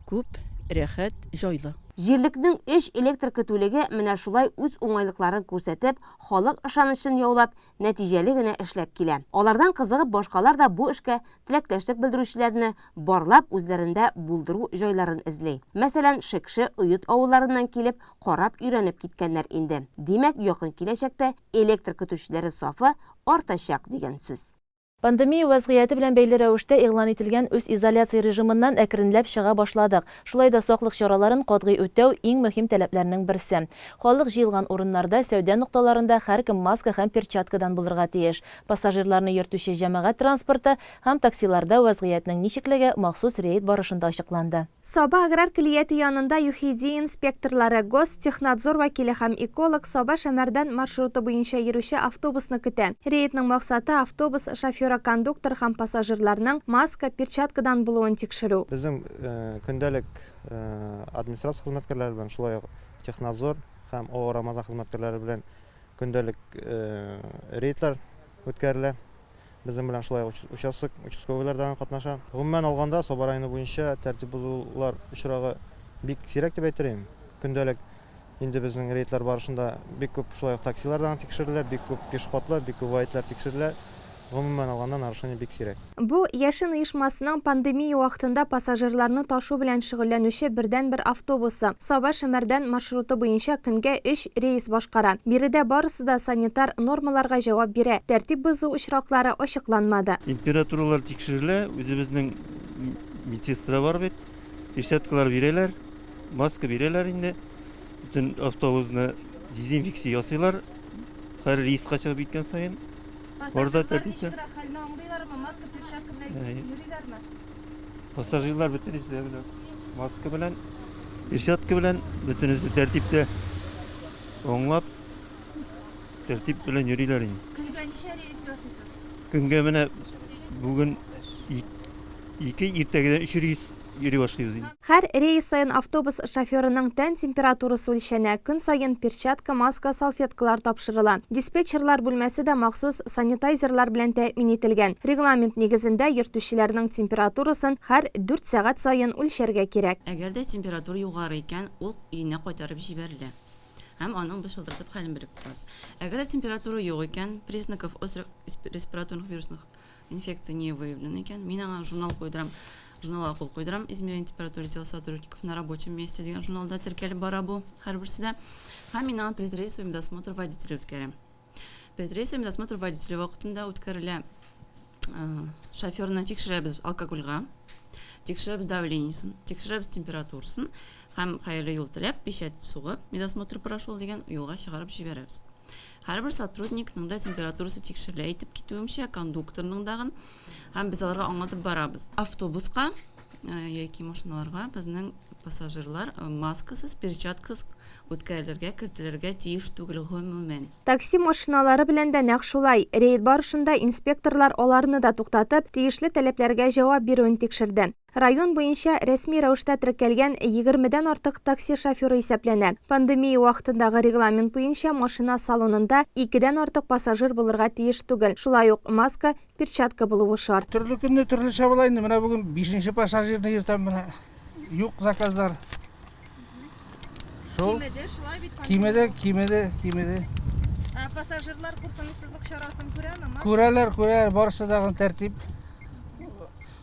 Speaker 14: күп, рәхәт, җайлы.
Speaker 10: Җирлекнең өч электр көтүлеге менә шулай үз уңайлыкларын күрсәтеп, халык ышанычын яулап, нәтиҗәле генә эшләп килә. Алардан кызыгып башкалар да бу эшкә теләктәшлек белдерүчеләрне барлап, үзләрендә булдыру җайларын эзли. Мәсәлән, Шекше, Оет авылларыннан килеп, карап, өйрәнеп киткәннәр инде. Димәк, якын киләчәктә электр көтүчеләре сафы артачак дигән сүз.
Speaker 1: Пандемия вәзгыяте белән бәйле рәвештә игълан ителгән үзизоляция режимыннан әкренләп чыга башладык. Шулай да саклык чараларын катгый үтәү, иң мөһим таләпләрнең берсе. Халык җыелган урыннарда, сәүдә нокталарында һәркем маска һәм перчаткадан булырга тиеш. Пассажирларны йөртүче җәмәгать транспорты һәм таксиларда вәзгыятьнең ничеклеге махсус рейд барышында ачыкланды.
Speaker 15: Саба аграр көллияте янында ЮХИДИ инспекторлары, Гостехнадзор вәкиле һәм эколог Саба-Шәмәрдән маршруты буенча йөрүче автобусны көтә. Рейдның максаты, автобус шоферы, кондуктор һәм пассажирларның маска, перчаткадан булуын тикшерү.
Speaker 2: Безнең көндәлек администрация хезмәткәрләре белән, шулай ук технадзор һәм ООО Рамазан хезмәткәрләре белән Көндәлек рейдлар үткәрелә. Безнең белән шулай ук участок, участковыйлар да катнаша. Гомумән алганда, Саба районы буенча тәртип бозулар очрагы бик сирәк дип әйтер идем. Көндәлек инде безнең рейдлар барышында бик күп шулай ук таксилар да тикшерелә, бик күп пешеходлар, бик күп водительләр тикшерелә. Гомумән алганда, нарушение бик сирәк.
Speaker 15: Бу, Яшен оешмасының пандемия вакытында пассажирларны ташу белән шөгыльләнүче бердәнбер автобусы. Саба-Шәмәрдән маршруты буенча көнгә өч рейс башкара. Биредә барысы да санитар нормаларга җавап бирә, тәртип бозу очраклары ачыкланмады.
Speaker 16: Температуралар тикшерелә, үзебезнең медсестра бар бит, перчаткалар бирәләр, маска бирәләр инде. Бөтен автобусны дезинфекция ясыйлар, һәр рейска чыгып киткән саен.
Speaker 15: Пассажирлар ничегрәк хәлне аңлыйлармы? Маска, перчатка белән йөриләрме?
Speaker 16: Пассажирлар бөтенесе дә менә маска белән, перчатка белән, бөтенесе тәртиптә аңлап, тәртип белән йөриләр инде.
Speaker 15: Көнгә ничә рейс ясыйсыз?
Speaker 16: Көнгә менә бүген ике, иртәгедән өч рейс йөри башлыйбыз инде.
Speaker 15: Һәр рейс саен автобус шоферының тән температурасы үлчәнә, көн саен перчатка, маска, салфеткалар тапшырыла. Диспетчерлар бүлмәсе дә махсус санитайзерлар белән тәэмин ителгән. Регламент нигезендә, йөртүчеләрнең температурасын һәр дүрт сәгать саен үлчәргә кирәк.
Speaker 17: Әгәр дә температура югары икән, ул өенә кайтарып җибәрелә һәм аның без шылтыратып хәлен белеп торабыз. Әгәр дә температура юк икән, признаков острых респираторных вирусных инфекция не выявлена икән, мин аңа журнал куйдырам, журналга кул куйдырам, измерение температуры тела сотрудников на рабочем месте дигән журналда теркәлеп бара бу һәрберсе дә. Һәм мин аңа предрейсовый медосмотр водителя үткәрәм. Предрейсовый медосмотр водителя вакытында үткәрелә шоферны тикшерәбез алкогольгә. Тикшерәбез давлениесен, тикшерәбез температурасын һәм хәерле юл теләп, печать сугып, медосмотр прошел дигән юлга чыгарып җибәрәбез. Һәрбер сотрудникның да температурасы тикшерелә, әйтеп китүемчә, кондукторның дагын һәм без аларга аңлатып барабыз. Автобуска э, яки машиналарга безнең пассажирлар э, маскасыз, перчаткасыз үткәрелергә, кертелергә тиеш түгел гомумән.
Speaker 15: Такси машиналары белән дә нәкъ шулай. Рейд барышында инспекторлар аларны да туктатып, тиешле таләпләргә җавап бирүен тикшерде. Район буенча рәсми рәвештә теркәлгән егермедән артык такси шоферы исәпләнә. Пандемия вакытындагы регламент буенча машина салонында икедән артык пассажир булырга тиеш түгел. Шулай ук маска, перчатка булуы шарт.
Speaker 18: Төрле көнне төрлечә була инде. Менә бүген бишенче пассажирны йөртәм менә. Юк заказлар. Шул.
Speaker 19: Кимеде, шулай бит?
Speaker 18: Кимеде, кимеде, кимеде.
Speaker 19: Ә пассажирлар куркынычсызлык чарасын күрәме?
Speaker 18: Күрәләр, күрәләр, барысы да тәртип.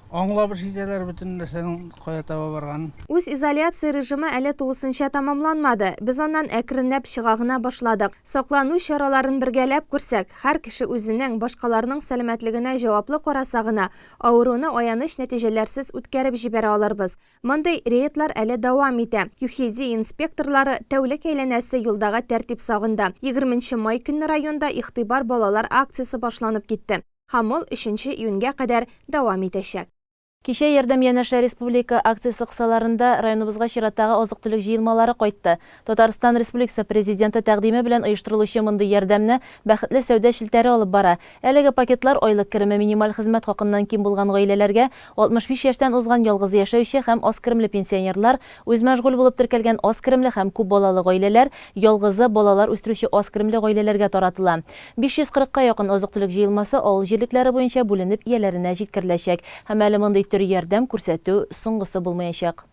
Speaker 18: Аңлап эш итәләр бөтен нәрсәнең кая таба барганын.
Speaker 15: Үзизоляция режимы әле тулысынча тәмамланмады. Без аннан әкренләп чыга гына башладык. Саклану чараларын бергәләп күрсәк, һәр кеше үзенең, башкаларның сәламәтлегенә җаваплы караса гына, авыруны аяныч нәтиҗәләрсез үткәреп җибәрә алырбыз. Мондый рейдлар әле дәвам итә. ЮХИДИ инспекторлары тәүлек әйләнәсе юлдагы тәртип сагында. Егерменче май көнне районда Игътибар балалар акциясе башланып китте. Һәм ул өченче июньгә кадәр дәвам итәчәк.
Speaker 1: Кичә Ярдәм янәшә республика акциясе кысаларында районыбызга чираттагы азык-төлек җыелмалары кайтты. Татарстан Республикасы Президенты тәкъдиме белән оештырылучы мондый ярдәмне Бәхетле сәүдә челтәре алып бара. Әлеге пакетлар айлык кереме минималь хезмәт хакыннан ким булган гаиләләргә, 65 яшьтән узган ялгызы яшәүче һәм аз керемле пенсионерлар, үзмәшгуль булып теркәлгән аз керемле һәм күп балалы гаиләләр, ялгызы балалар үстерүче аз керемле гаиләләргә таратыла. 540 ка якын азык-төлек җыелмасы авыл җирлекләре буенча бүленеп ияләренә җиткереләчәк. Һәм әле мондый төр ярдәм күрсәтү соңгысы булмаячак.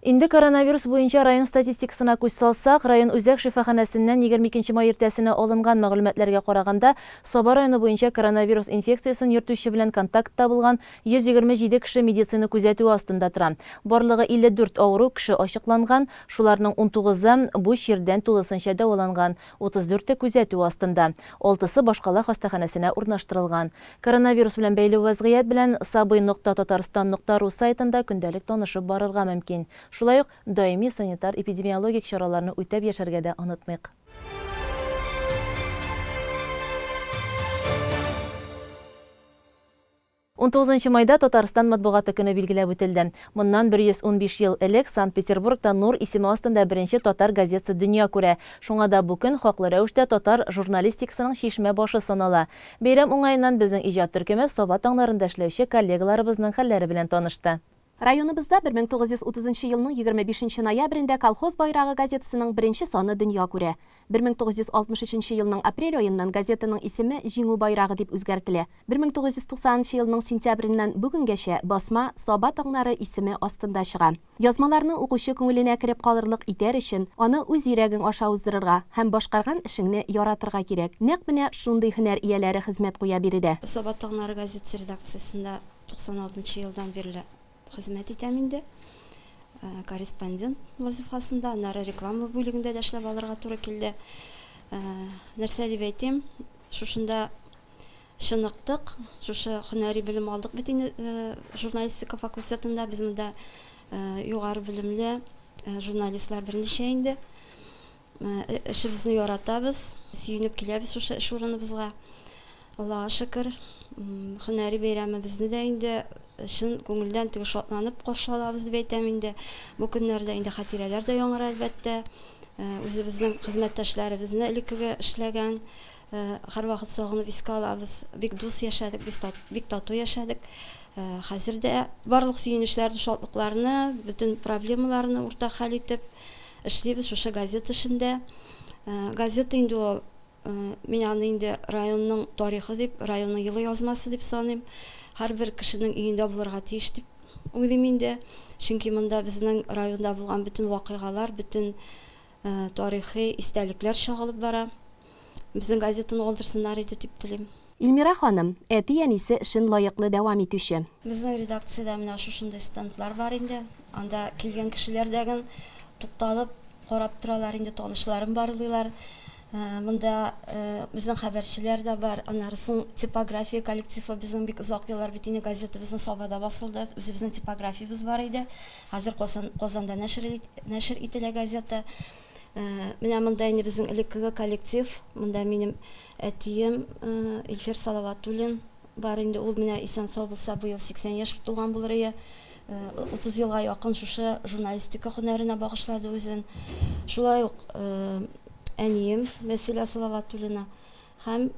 Speaker 1: Инде коронавирус буенча район статистикасына күз салсак, район үзәк шифаханәсеннән 22 нче май иртәсенә алынган мәгълүматларга караганда, Саба районы буенча коронавирус инфекциясен йөртүче белән контактта булган 127 кеше медицина күзәтүе астында тора. Барлыгы 54 авыру кеше ачыкланган, шуларның унтугызы бу чирдән тулысынча дәваланган, 34-е күзәтү астында, алтысы башкала хастаханәсенә урнаштырылган. Коронавирус белән бәйле вәзгыять белән сабый нокта татарстан нокта ру сайтында көндәлек танышып барырга мөмкин. Шулай ук даими санитар-эпидемиологик чараларны үтәп яшәргә дә онытмыйк. Унтугызынчы майда Татарстан матбугаты көне билгеләп үтелде. Моннан 115 ел элек Санкт-Петербургта Нур исеме астында беренче татар газетасы дөнья күрә. Шуңа да бу көн хаклы рәвештә татар журналистикасының чишмә башы санала. Бәйрәм уңаеннан безнең иҗат төркеме Саба таңнарында эшләүче коллегаларыбызның хәлләре белән танышты.
Speaker 20: Районыбызда 1930 нчы елның 25 нче ноябрендә Колхоз байрагы газетасының беренче саны дөнья күрә. 1963 нче елның апрель аеннан газетаның исеме Җиңү байрагы дип үзгәртелә. 1990 нчы елның сентябреннән бүгенгәчә басма Саба таңнары исеме астында чыга. Язмаларны укучы күңеленә кереп калырлык итәр өчен, аны үз йөрәгең аша уздырырга һәм башкарган эшеңне яратырга кирәк. Нәкъ менә шундый һөнәр ияләре хезмәт куя биредә.
Speaker 21: Саба таңнары газетасы редакциясендә 96 нчы елдан бирле хезмәт итәм инде. Корреспондент вазыйфасында, аннары реклама бүлегендә дә эшләп алырга туры килде. Нәрсә дип әйтим, шушында чыныктык, шушы һөнәри белем алдык бит инде журналистика факультетында. Без монда югары белемле журналистлар берничә инде. Эшебезне яратабыз, сөенеп киләбез шушы эш урыныбызга. Аллага шөкер, һөнәри бәйрәмебезне дә инде чын күңелдән теге шатланып каршы алабыз дип әйтәм инде. Бу көннәрдә инде хатирәләр дә яңара, әлбәттә. Үзебезнең хезмәттәшләребезне элеккеге эшләгән һәрвакыт сагынып искә алабыз. Бик дус яшәдек, без бик тату яшәдек. Хәзер дә барлык сөенечләрне, шатлыкларны, бөтен проблемаларны уртак хәл итеп, Эшлибез шушы газета эшендә. Газета инде ул, мин аны инде районның тарихы дип, районның елы язмасы дип саныйм. Һәрбер кешенең өендә булырга тиеш дип уйлыйм инде. Чөнки монда безнең районда булган бөтен вакыйгалар, бөтен тарихи истәлекләр чагылып бара. Безнең газетаны алдырсыннар иде дип телим.
Speaker 20: Илмира ханым, әти-әнисе эшен лаеклы дәвам итүче.
Speaker 21: Безнең редакциядә менә шушындый стендлар бар инде. Анда килгән кешеләр дә гел тукталып, карап торалар инде, танышларын барлыйлар. Монда безнең хәбәрчеләр дә бар. Аннары соң типография коллективы безнең бик озак еллар бит инде газетабызның Сабада басылды. Үзебезнең типографиябез бар иде. Хәзер Казан, Казанда нәшер, нәшер ителә газета. Менә монда инде безнең элеккеге коллектив. Монда минем әтием Илфир Салаватуллин бар инде. Ул менә исән-сау булса, быел 80 яшь тулган булыр ие. 30 елга якын шушы журналистика һөнәренә багышлады үзен. Шулай ук әнием Вәсилә Салаватуллина һәм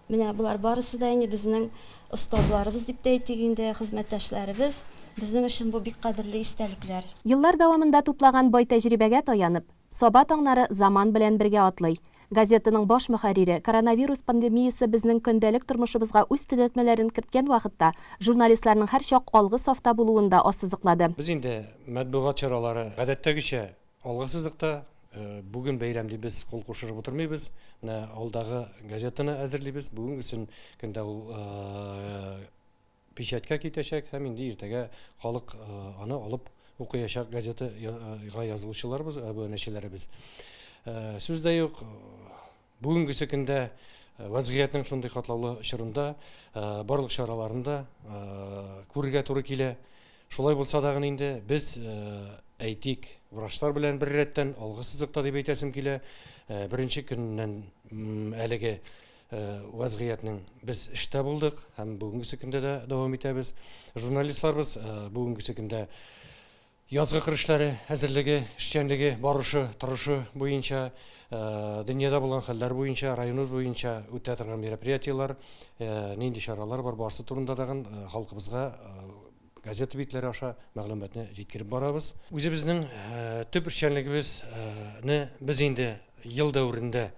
Speaker 21: менә болар барысы да инде безнең остазларыбыз дип тә әйтик инде, хезмәттәшләребез. Безнең өчен бу бик кадерле истәлекләр.
Speaker 20: Еллар дәвамында туплаган бай тәҗрибәгә таянып, Саба таңнары заман белән бергә атлый. Газетаның баш мөхәррире, коронавирус пандемиясе безнең көндәлек тормышыбызга үз төзәтмәләрен керткән вакытта, журналистларның һәрчак алгы сафта булуын да ассызыклады.
Speaker 3: Без инде, матбугат чаралары, гадәттәгечә, алгы сызыкта. Бүген бәйрәм дип без кул кушырып утырмыйбыз. Менә алдагы газетаны әзерлибез. Бүгенгесен көндә ул печатькә китәчәк һәм инде иртәгә халык аны алып укыячак газетага язылучыларыбыз, әбүнәчеләребез. Сүз дә юк, бүгенгесе көндә вазгыятьнең шундый катлаулы чорында барлык чараларны да күрергә туры килә. Шулай булса да гына инде без, әйтик, врачлар белән беррәттән алгы сызыкта дип әйтәсем килә. Беренче көннән әлеге Вәзгыятьнең без эштә булдык һәм бүгенгесе көндә дә дәвам итәбез. Журналистларыбыз бүгенгесе көндә язгы кыр эшләре әзерлеге, эшчәнлеге барышы, торышы буенча, дөньяда булган хәлләр буенча, районыбыз буенча үтә торган мероприятиеләр, нинди чаралар бар, барысы турында тагын халкыбызга газета битләре аша мәгълүматны җиткереп барабыз. Үзебезнең төп эшчәнлегебезне без инде ел дәверендә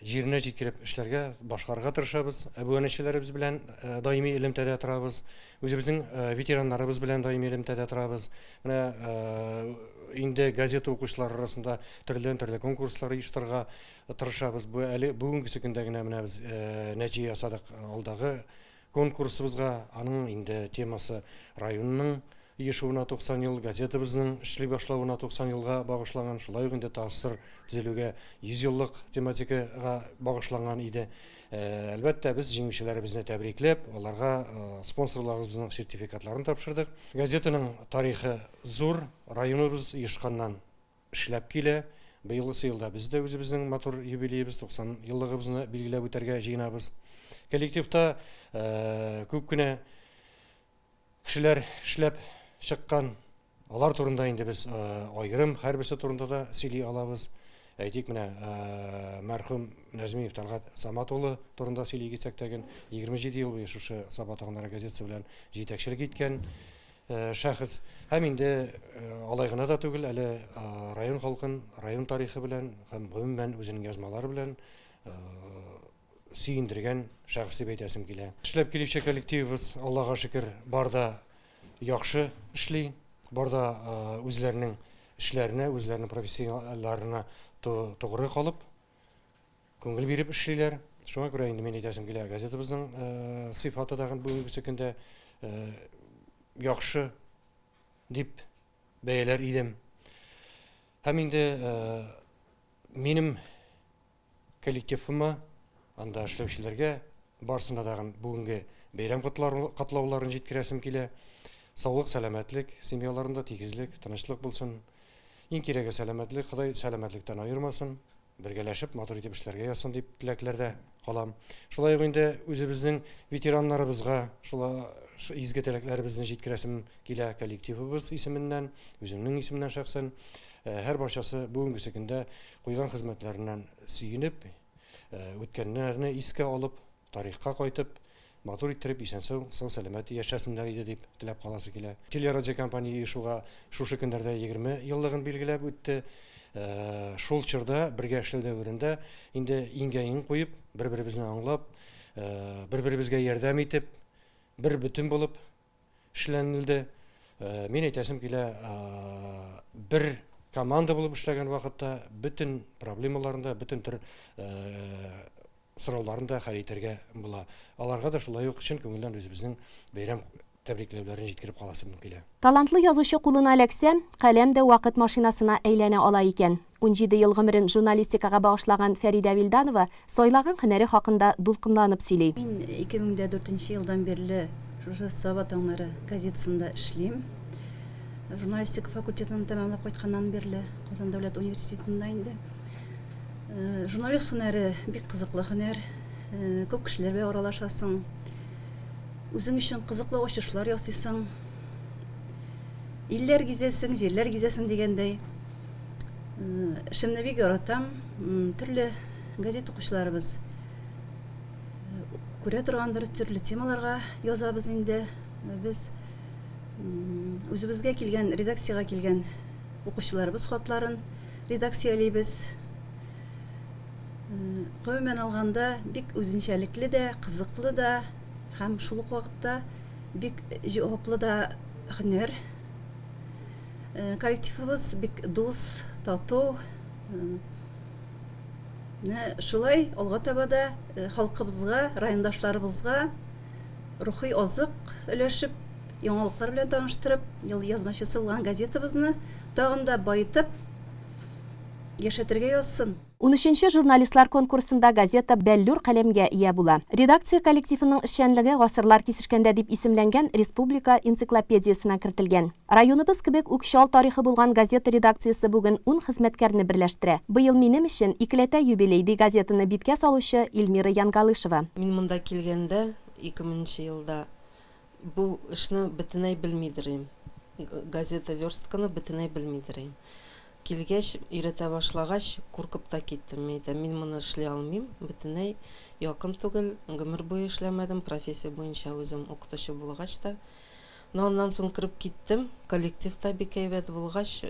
Speaker 3: Җиренә җиткереп эшләргә, башкарырга тырышабыз. Әбүәнәчеләребез белән даими элемтәдә торабыз. Үзебезнең ветераннарыбыз белән даими элемтәдә торабыз. Менә инде газета укучылар арасында төрледән-төрле конкурслар оештырырга тырышабыз. Бу әле бүгенгесе көндә генә менә без нәтиҗә ясадык алдагы конкурсыбызга. Аның инде темасы районның оешуына 90 ел, газетабызның эшли башлавына 90 елга багышланган, шулай ук инде ТАССР төзелүгә 100 еллык тематикага багышланган иде. Әлбәттә, без җиңүчеләребезне тәбрикләп, аларга спонсорларыбызның сертификатларын тапшырдык. Газетаның тарихы зур, районыбыз оешканнан эшләп килә. Быелгысы елда без дә үзебезнең матур юбилеебыз, 90 еллыгыбызны билгеләп үтәргә җыенабыз. Коллективта күп кенә кешеләр эшләп чыккан. Алар турында инде без аерым һәрберсе турында да сөйли алабыз. Әйтик, менә мәрхүм Нәҗмиев Тәлгать Самат улы турында сөйли китсәк тә, 27 ел буе шушы Саба таңнары газетасы белән җитәкчелек иткән. Шәхес. Һәм инде алай гына да түгел, әле район халкын район тарихы белән һәм гомумән үзенең язмалары белән сөендергән шәхес дип әйтәсем килә. Эшләп килүче коллективыбыз, Аллага шөкер, бар да яхшы эшли, бар да үзләренең эшләренә, үзләренең профессияләренә тугры калып, Күңел биреп эшлиләр. Шуңа күрә инде мин әйтәсем килә, газетабызның сыйфаты тагын бүгенгесе көндә яхшы дип бәяләр идем. Һәм инде минем коллективыма, анда эшләүчеләргә барысына тагын бүгенге бәйрәм котлауларын җиткерәсем килә. Саулык, сәламәтлек, семьяларында тигезлек, тынычлык булсын. Иң кирәге сәламәтлек, Ходай сәламәтлектән аермасын. Бергәләшеп матур итеп эшләргә язсын дип теләкләрдә калам. Шулай ук инде үзебезнең ветераннарыбызга шула изге теләкләребезне җиткерәсем килә коллективыбыз исеменнән, үземнең исемнән шәхсән. Һәр барчасы бүгенгесе көндә куйган хезмәтләреннән сөенеп, үткәннәрне искә алып, Тарихка кайтып, матур иттереп, исән-сау, сау-сәламәт яшәсеннәр иде дип теләп каласы килә. Телерадиокомпания оешуга шушы көннәрдә 20 еллыгын билгеләп үтте. Шул чорда, бергә эшләү дәверендә инде иңгә-иң куеп, бер-беребезне аңлап, бер-беребезгә ярдәм итеп, бер бөтен булып эшләнелде. Мин әйтәсем килә, бер команда булып эшләгән вакытта бөтен проблемаларны да, бөтен төр сорауларын да хәл итәргә була. Аларга да шулай ук чын күңелдән үзебезнең бәйрәм тәбрикләүләрен җиткереп каласым килә.
Speaker 20: Талантлы язучы кулына эләксә, каләм дә вакыт машинасына әйләнә ала икән. 17 ел гомерен журналистикага багышлаган Фәридә Вилданова сайлаган һөнәре хакында дулкынланып сөйли.
Speaker 4: Мин 2004 нче елдан бирле шушы Саба таңнары газетасында эшлим. Журналистика факультетын тәмамлап кайтканнан бирле Казан дәүләт университетында инде. Журналист һөнәре бик кызыклы һөнәр. Күп кешеләр белән аралашасың. Үзең өчен кызыклы ачышлар ясыйсың. Илләр гизәсең, җирләр гизәсең дигәндәй. Эшемне бик яратам. Төрле газет укучыларыбыз күрә торгандыр, төрле темаларга язабыз инде. Без үзебезгә килгән, редакциягә килгән укучыларыбыз хатларын редакциялибез. Гомумән алганда, бик үзенчәлекле дә, кызыклы да һәм шул ук вакытта бик җаваплы да һөнәр. Коллективыбыз бик дус, тату. Менә шулай алга таба да халкыбызга, райондашларыбызга рухи азык өләшеп, яңалыклар белән таныштырып, ел язмачысы булган газетабызны тагын да баетып яшәтергә язсын.
Speaker 20: Унөченче журналистлар конкурсында газета Бәллүр каләмгә ия була. Редакция коллективының эшчәнлеге Гасырлар кисешкәндә дип исемләнгән республика энциклопедиясенә кертелгән. Районыбыз кебек үк чал тарихы булган газета редакциясе бүген ун хезмәткәрне берләштерә. Быел минем өчен икеләтә юбилей, ди газетаны биткә салучы Эльмира Янгалышева.
Speaker 22: Мин монда килгәндә, 2000 нче елда, Бу эшне бөтенәй белмидер им. Газета верстканы бөтенәй белмидер им. Килгәч, өйрәтә башлагач, куркып та киттем. Мин әйтәм, мин моны эшли алмыйм, бөтенәй якын түгел, гомер буе эшләмәдем, профессия буенча үзем укытучы булгач та. Но аннан соң кереп киттем, коллектив та бик әйбәт булгач,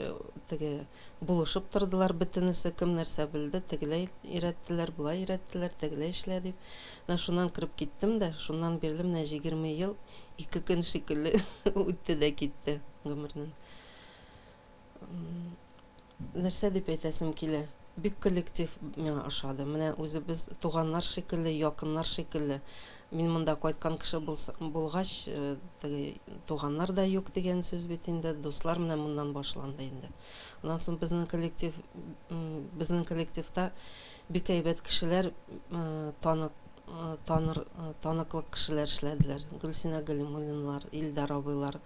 Speaker 22: теге булышып тордылар бөтенесе, кем нәрсә белде, тегеләй өйрәттеләр, болай өйрәттеләр, тегеләй эшлә дип. Менә шуннан кереп киттем дә, шуннан бирле менә 20 ел ике көн шикелле үтте дә китте гомернең. Нәрсә дип әйтәсем килә? Бик коллектив миңа ошады. Менә үзебез туганнар шикелле, якыннар шикелле. Мин монда кайткан кеше булгач, теге туганнар да юк дигән сүз бит инде, дуслар менә моннан башланды инде. Аннан соң безнең коллектив, безнең коллективта бик әйбәт кешеләр, танык, таныр, таныклык кешеләр эшләделәр. Гөлсинә Галимуллиналар, Илдар абыйлар,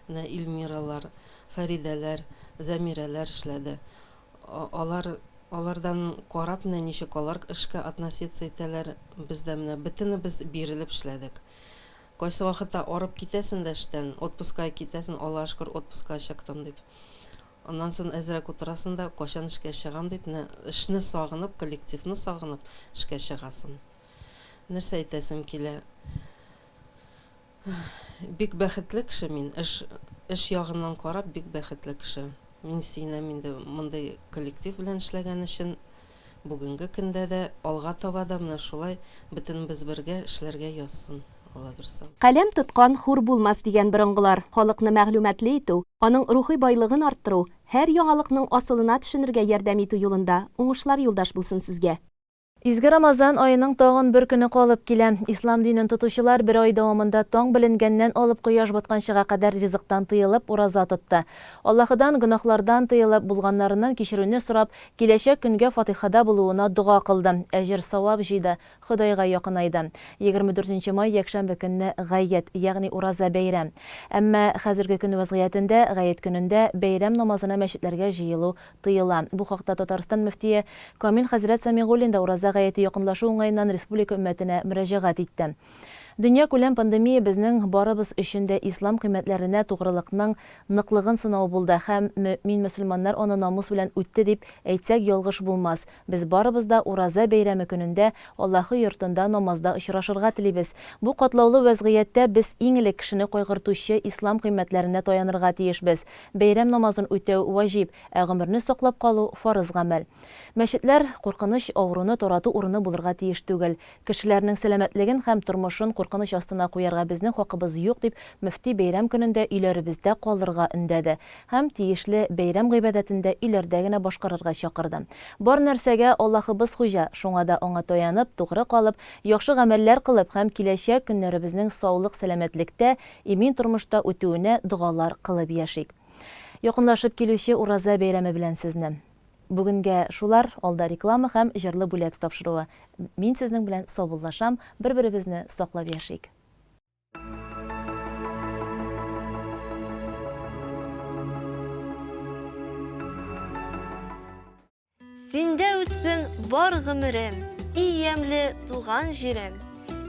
Speaker 22: менә Эльмиралар, Фәридәләр, Зәмирәләр эшләде. Алар, алардан карап, менә ничек алар эшкә относиться итәләр, без дә менә бөтенебез бирелеп эшләдек. Кайсы вакытта арып китәсең дә эштән, отпускага китәсең, Аллага шөкер, отпускага чыктым дип. Аннан соң әзрәк утырасың да, кайчан эшкә чыгам дип, менә эшне сагынып, коллективны сагынып эшкә чыгасың. Нәрсә әйтәсем килә? Бик бәхетле кеше мин, эш, эш ягыннан карап бик бәхетле кеше. Мин сөенәм инде мондый коллектив белән эшләгән өчен. Бүгенге көндә дә, алга таба да менә шулай бөтенебез бергә эшләргә язсын, Алла бирса.
Speaker 20: Каләм тоткан хур булмас, дигән борынгылар. Халыкны мәгълүматлы итү, аның рухи байлыгын арттыру, һәр яңалыкның асылына төшенергә ярдәм итү юлында уңышлар юлдаш булсын сезгә!
Speaker 1: Изге Рамазан аеның тагын бер көне калып килә. Ислам динен тотучылар бер ай дәвамында таң беленгәннән алып кояш батканчыга кадәр ризыктан тыелып, ураза тотты. Аллаһыдан гөнаһлардан тыелып, булганнарыннан кичерүне сорап, киләчәк көнгә фатыйхада булуына дога кылды, әҗер-савап җыйды, Ходайга якынайды. 24 нче май якшәмбе көнне Гает, ягъни Ураза бәйрәм. Әмма хәзерге көн вәзгыятендә Гает көнендә бәйрәм намазына мәчетләргә җыелу тыела. Бу хакта Татарстан мөфтие Камил хәзрәт Сәмигуллин да Ураза гаете якынлашу уңаеннан республика өммәтенә мөрәҗәгать итте. Дөньякүләм пандемия безнең барыбыз өчен дә ислам кыйммәтләренә тугрылыкның ныклыгын сынау булды һәм мөэмин-мөселманнар аны намус белән үтте дип әйтсәк ялгыш булмас. Без барыбыз да Ураза бәйрәме көнендә Аллаһы йортында намазда очрашырга телибез. Бу катлаулы вәзгыятьтә без иң элек кешене кайгыртучы ислам кыйммәтләренә таянырга тиешбез. Бәйрәм намазын үтәү ваҗиб, ә гомерне саклап калу, фарыз гамәл. Мәчетләр куркыныч авыруны тарату урыны булырга тиеш түгел. Кешеләрнең сәламәтлеген һәм тормышын куркыныч. куркыныч астына куярга безнең хакыбыз юк, дип мөфти бәйрәм көнендә өйләребездә калырга өндәде һәм тиешле бәйрәм гыйбадәтен дә өйләрдә генә башкарырга чакырды. Бар нәрсәгә Аллаһыбыз хуҗа, шуңа да аңа таянып, тугры калып, яхшы гамәлләр кылып һәм киләчәк көннәребезнең саулык-сәламәтлектә, имин тормышта үтүенә догалар кылып яшик. Якынлашып килүче Ураза бәйрәме белән сезне! Бүгенгә шулар, алда реклама һәм җырлы бүләк тапшыруы. Мин сезнең белән саубуллашам, бер-беребезне саклап яшик.
Speaker 7: Синдә үтсен бар гомерем, И ямьле туган җирем.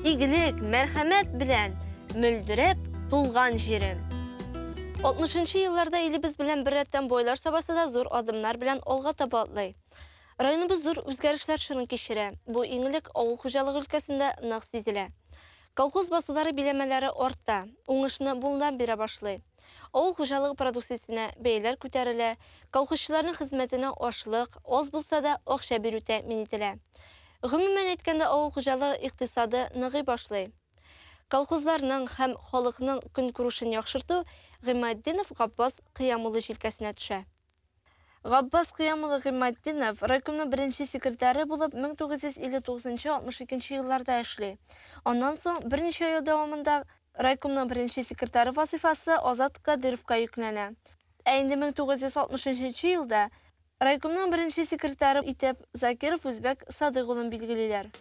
Speaker 7: Игелек, мәрхәмәт белән Мөлдерәп тулган җирем.
Speaker 8: 60 нчы елларда илебез белән беррәттән Байлар Сабасы да зур адымнар белән алга таба атлый. Районыбыз зур үзгәрешләр чорын кичерә. Бу иң элек авыл хуҗалыгы өлкәсендә нык сизелә. Колхоз басулары биләмәләре арта, уңышны мулдан бирә башлый. Авыл хуҗалыгы продукциясенә бәяләр күтәрелә, колхозчыларның хезмәтенә ашлык, аз булса да, акча бирү тәэмин ителә. Гомумән әйткәндә, авыл хуҗалыгы икътисады ныгый башлый. Колхозларның һәм халыкның көнкүрешен яхшырту Гыйматдинов Габбас Кыям улы җилкәсенә төшә. Габбас Кыям улы Гыйматдинов райкомның беренче секретаре булып 1959 62 елларда эшли. Аннан соң берничә ел дәвамында райкомның беренче секретаре вазыйфасы Азат Кадыйровка йөкләнә. Ә инде 1963 елда райкомның беренче секретаре итеп Закиров Үзбәк Садыйк улын билгелиләр.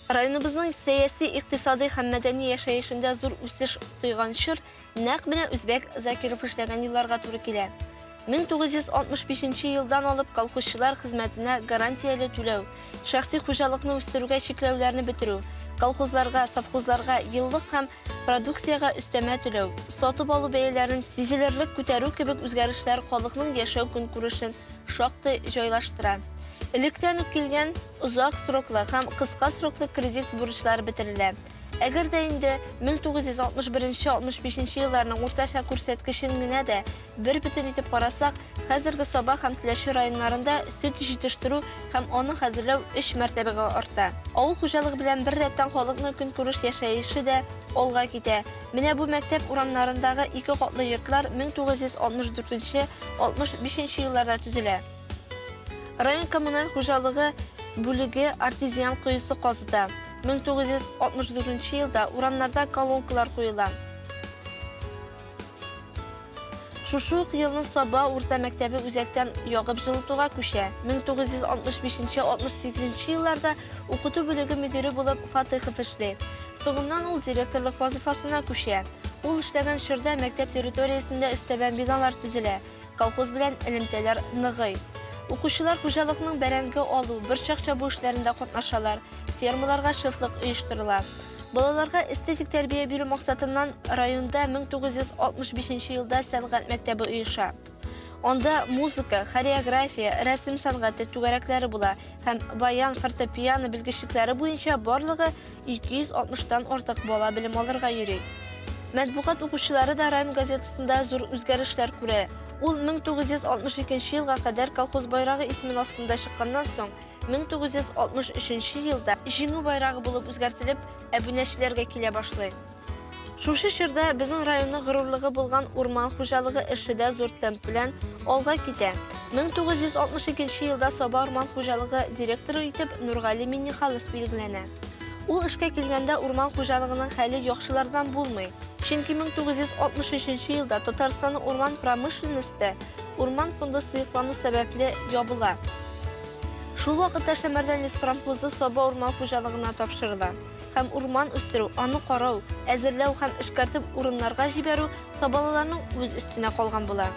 Speaker 8: Районыбызның сәяси, икътисадый һәм мәдәни яшәешендә зур үсеш тойган чор нәкъ менә Үзбәк Закиров эшләгән елларга туры килә. 1965 нче елдан алып колхозчылар хезмәтенә гарантияле түләү, шәхси хуҗалыкны үстерүгә чикләүләрне бетерү, колхозларга, совхозларга еллык һәм продукциягә өстәмә түләү, сатып алу бәяләрен сизелерлек күтәрү кебек үзгәрешләр халыкның яшәү-көнкүрешен шактый җайлаштыра. Электән үк килгән озак сроклы һәм кыска сроклы кредит бурычлары бетерелә. Әгәр дә инде 1961-65 елларның уртача күрсәткечен генә дә бер бөтен итеп карасак, хәзерге Саба һәм Теләче районнарында сөт җитештерү һәм аны хәзерләү өч мәртәбәгә арта. Авыл хуҗалыгы белән беррәттән халыкның көнкүреш яшәеше дә алга китә. Менә бу мәктәп урамнарындагы ике катлы йортлар 1964 65 нче елларда төзелә. Район коммуналь хуҗалыгы бүлеге артезиан коесы казыта. 1964 елда урамнарда колонкалар куела. Шушы ук елны Саба урта мәктәбе үзәктән ягып җылытуга күчә. 1965-68 елларда укыту бүлеге мөдире булып Фатыйхов эшли. Соңыннан ул директорлык вазыйфасына күчә. Ул эшләгән чорда мәктәп территориясендә өстәмә биналар төзелә, колхоз белән элемтәләр ныгый. Укучылар хуҗалыкның бәрәңге алу, борчак чабу эшләрендә катнашалар, фермаларга шефлык оештырыла. Балаларга эстетик тәрбия бирү максатыннан районда 1965 елда сәнгать мәктәбе оеша. Анда музыка, хореография, рәсем сәнгате түгәрәкләре була һәм баян, фортепиано белгечлекләре буенча барлыгы 260 тан артык бала белем алырга йөри. Матбугат укучылары да район газетасында зур үзгәрешләр күрә. Ул 1962 елга кадәр Колхоз байрагы исемен астында чыкканнан соң, 1963 елда Җиңү байрагы булып үзгәртелеп, әбүнәчеләргә килә башлый. Шушы чорда безнең районның горурлыгы булган урман хуҗалыгы эше дә зур темп белән алга китә. 1962 елда Саба урман хуҗалыгы директоры итеп Нургали Миннеханов билгеләнә. Ул эшкә килгәндә урман хуҗалыгының хәле яхшылардан булмый. Чөнки 1963 елда Татарстанның урман промышленносте урман фонды сыеклану сәбәпле ябыла. Шул вакытта Шәмәрдән леспромхозы Саба урман хуҗалыгына тапшырыла. Һәм урман үстерү, аны карау, әзерләү һәм эшкәртеп урыннарга җибәрү сабалыларның үз өстенә калган була.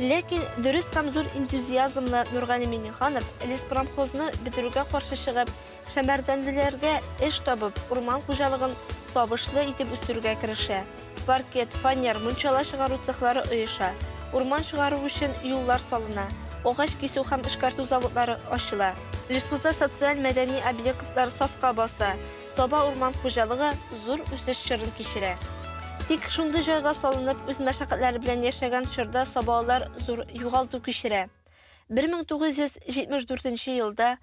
Speaker 8: Ләкин дөрес һәм зур энтузиазмлы Нургали Миңнеханов леспромхозны бетерүгә каршы чыгып, шәмәрдәнлеләргә эш табып, урман хуҗалыгын табышлы итеп үстерүгә керешә. Паркет, фанер, мунчала чыгару цехлары оеша, урман чыгару өчен юллар салына, агач кисү һәм эшкәртү заводлары ачыла. Лесхозда социаль-мәдәни объектлар сафка баса, Саба урман хуҗалыгы зур үсеш чорын кичерә. Тик шундый җайга салынып, үз мәшәкатьләре белән яшәгән чорда сабалылар зур югалту кичерә. 1974 елда.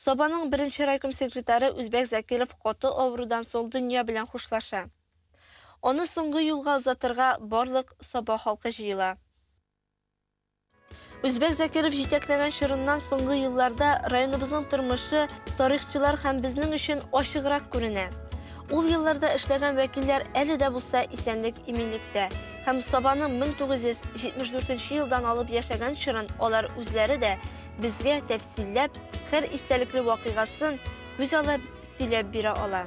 Speaker 8: Сабаның беренче райком секретаре Үзбәк Закиров каты авырудан соң дөнья белән хушлаша. Аны соңгы юлга озатырга барлык Саба халкы җыела. Үзбәк Закиров җитәкләгән чорыннан соңгы елларда районыбызның тормышы тарихчылар һәм безнең өчен ачыграк күренә. Ул елларда эшләгән вәкилләр әле дә булса исәнлек-иминлектә һәм Сабаның 1974 елдан алып яшәгән чорын алар үзләре дә безгә тәфсилләп, һәр истәлекле вакыйгасын күз алып сөйләп бирә ала.